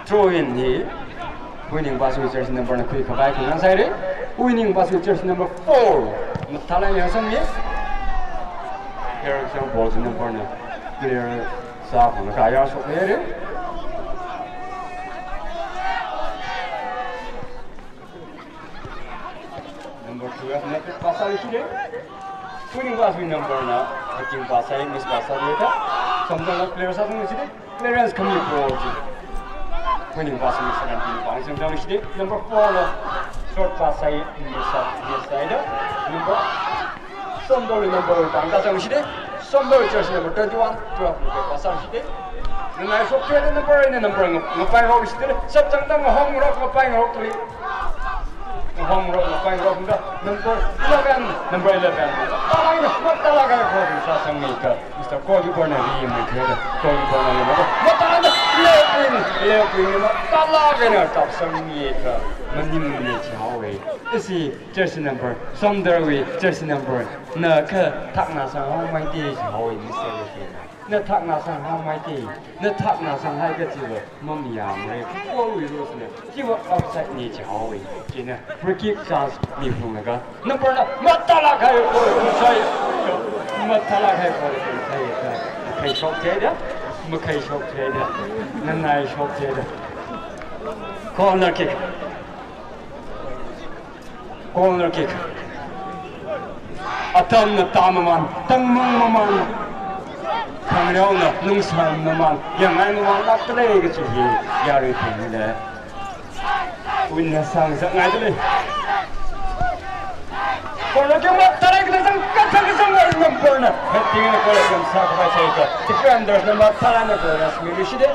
Throw in hi Winnie Basui jersey number na khui khavai khanang saire. Winnie Basui jersey number four. Mathālāk eina ayar sangmi. Ayar kasang ball chi number na clear sāphunglaga ayar shokhaire. Number twelve na pass sāshide. Winnie Basui number na cutting pass sāi, miss pass sāda. Somdalna clear sāzang shide. Clearance khami ball chi. Winnie Basui seventeen pāng sangzang shide. Number four na short pass sāi, miss sā, miss sāda. Number Somdalwui number pāng tāzang shide. Somdalwui jersey number twenty-one, twelve number pass shide. Nganai shokthei da number eina number nga-, ngapaingarok shide. Sāchangda ngahomngarok, ngapaingarok lei. Ngahomngarok, ngapaingarok da number eleven, number eleven. Mathālāk eina, mathālāk eina cross sāsangmi kha. Mister Goalkeeper na rimai thei da. Goalkeeper na rimai thei da. Mathālāk eina left wing, left wing na mathālāk eina kapsangmi kha. Maningmana jihaowe. Ishi jersey number, Somdalwui jersey number na kha thakna sanghaomeitei jihaowe, Mister Yushin. Na thakna sanghaomeitei, na thakna sanghai kachiva mamayāmara, goal wui rules na, chiva offside na jihaowe. China free kick chance miphunglaga. Number na mathālāk eina goal sāi. Mathālāk eina goal sāi. Makhai shokthei da, makhai shokthei da, nganai shokthei da. Corner kick. Corner kick. Atamna tāmaman, tangmang maman. Khangareona lungsang mamān, yangngai mamānlākdalei kachi hi yaruibingli witness sāngasakngaidalei. Corner kick mathālāk eina zang, kathā kazang wui number na, heading eina goal attempt sākhavai sāakha, defenders na mathālāk eina clearance miluishitda.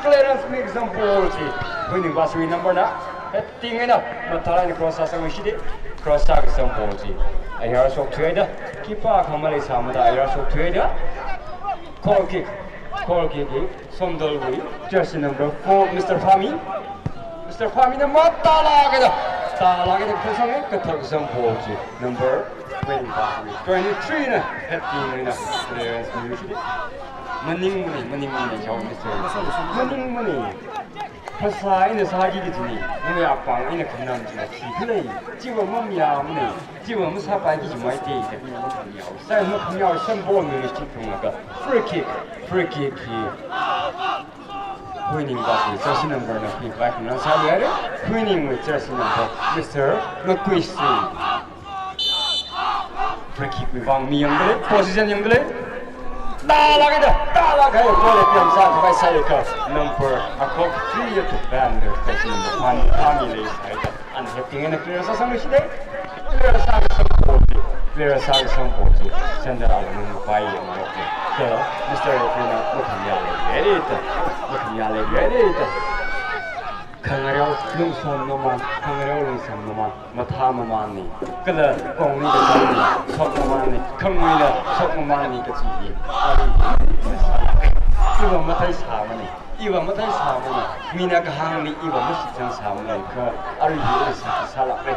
Clearance mi kazang ball chi, Huiningva sui number na, heading eina mathālāk eina cross sāsangluishitda, cross sākazang ball chi ayar shokthuida, keeper kha maleisāmada ayar shokthuida. Goal kick, goal kick hi Somdalwui jersey number four, Mister Phami. Mister Phami na mathālāk eina, thālāk eina kazang, kathā kazang ball chi number twenty-five, twenty-three na heading eina clearance miluishitda. Maningmana, maningmana, chao Mister. Maningmana. Phasā eina sāki kajina, nawui apāng eina khanam chila thikhalei, chiva mamayāmana, chiva masāpaiki kajimaite, da ina makhamyao. Sai makhamyao, sam ball miluishitda thunglaga. Free kick, free kick hi Huiningva sui jersey number na free kick na sāluihaira, Huiningwui jersey number, Mister Makuising. Free kick wui vang mi yangdalei, position yangdalei. Thālāk eina, thālāk eina goal attempt sākhavai sāakha, number akhok three ya tu ban de, jersey number one, Phami leisāhaida. Ana heading eina clear sāsangluishitda. Clear sākazang ball chi, clear sākazang ball chi, center alung pai yanglaga, kha Mister Referee na makhamyālei, ready ta, makhamyālei, ready ta. Khangareo lungsang mamān, khangareo lungsang mamān, mathā mamānna, kala kongli kazangna shok mamānna, khanguila shok mamānna kachi hi arui iva matheisāmana, iva matheisāmana, mina kahāngli iva mashitsangsāmana, kha arui hi ina sāki sālākra.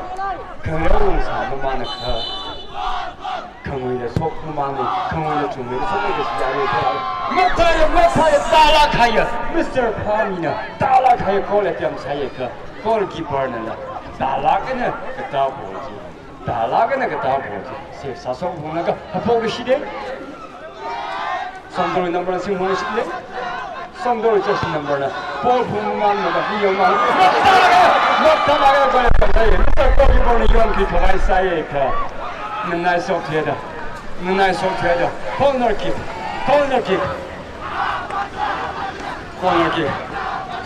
Khangareo lungsang mamānna kha khanguila shok mamānna, khanguila chungmeila shokmei kachi arui kha. Mathāya, mathāya, thālāk eina, Mister Phami na thālāk eina goal attempt sāakha, goalkeeper nala thālāk eina katā ball chi, thālāk eina katā ball chi save sāshok phunglaga haophokluishitda. Somdalwui number na singphokluishitda. Somdalwui jersey number na ball phungmamānlaga, mi yangmamān. Mathālāk eina, mathālāk eina goal attempt sāya. Mister Goalkeeper na yangkikhavai sāakha, nganai shokthuida, nganai shokthuida. Corner kick, corner kick. Corner kick.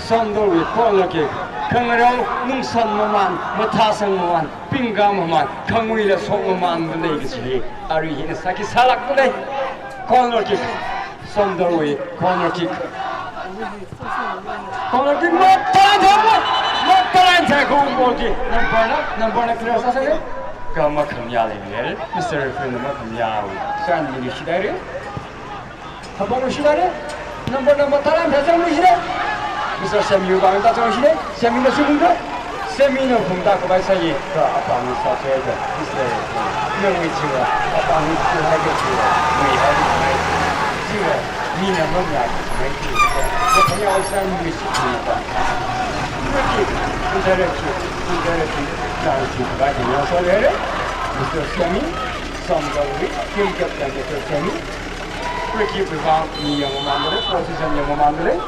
Somdalwui corner kick. Khangareo lungsang mamān, mathāsang mamān, pingka mamān, khanguila shok mamāndalei kachi hi arui hi ina sāki sālākdalei. Corner kick. Somdalwui corner kick. Corner kick mathālāk eina, mathālāk eina thai kong ball chi. Number na, number na clear sāsangda. Kha makhamyālei, Mister Referee na makhamyāwui sign miluishithaira. Haophokluishithaira. Number na mathālāk eina thāzangluishitda. Mister Semi vang thāzangluishitda. Semi na singphungda. Semi na phungda khavai sāakha, apāngli sāthuida. Mister Semi, nawui chiva, apāngli sāthuida chiva, nawui haoda mai. Chiva, mina mamayā mai chiva. Kaphayā sāmiluishitda. Free kick, indirect kick, indirect kick, chance kick, khavai chi yangsāluihaira. Mister Semi, Somdalwui team captain Mister Semi. Free kick wui vang mi yangmamāndalei, position yangmamāndalei.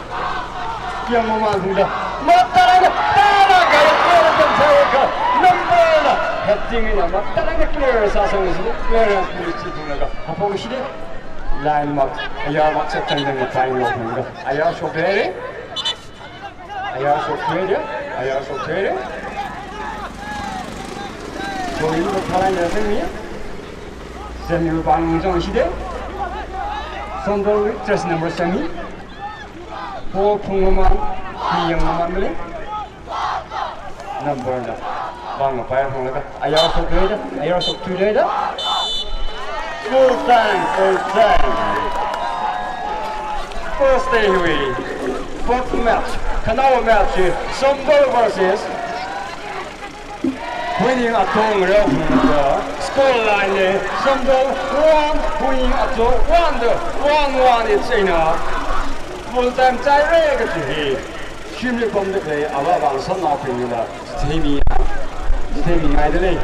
Yangmamānda, mathālāk eina, thālāk eina goal attempt sāakha, number na heading eina mathālāk eina clear sāsangluishitda, clearance miluishitda thunglaga haophokluishitda. Line mark, ayar mark sātangda ngapai lo thunglaga ayar shokhaira. Ayar shokthuida, ayar shokthuida. Soi mathālāk eina singmi. Semi vang zangshitda. Somdal jersey number Semi. Ball phungmamān, mi yangmamāndalei. Number na vang ngapai phunglaga. Ayar shokthuida, ayar shokthuida. Full time, full time. First day hiwui fourth match, khanaowa match hi Somdal versus Huining Ato rao phungda, score line hi Somdal one, Huining Ato one da one one eina full time chaihaira kaji hi. Shimli pamda khalei avāva̱ ngasotnaobingla, chithei mi, chithei mingaidalei,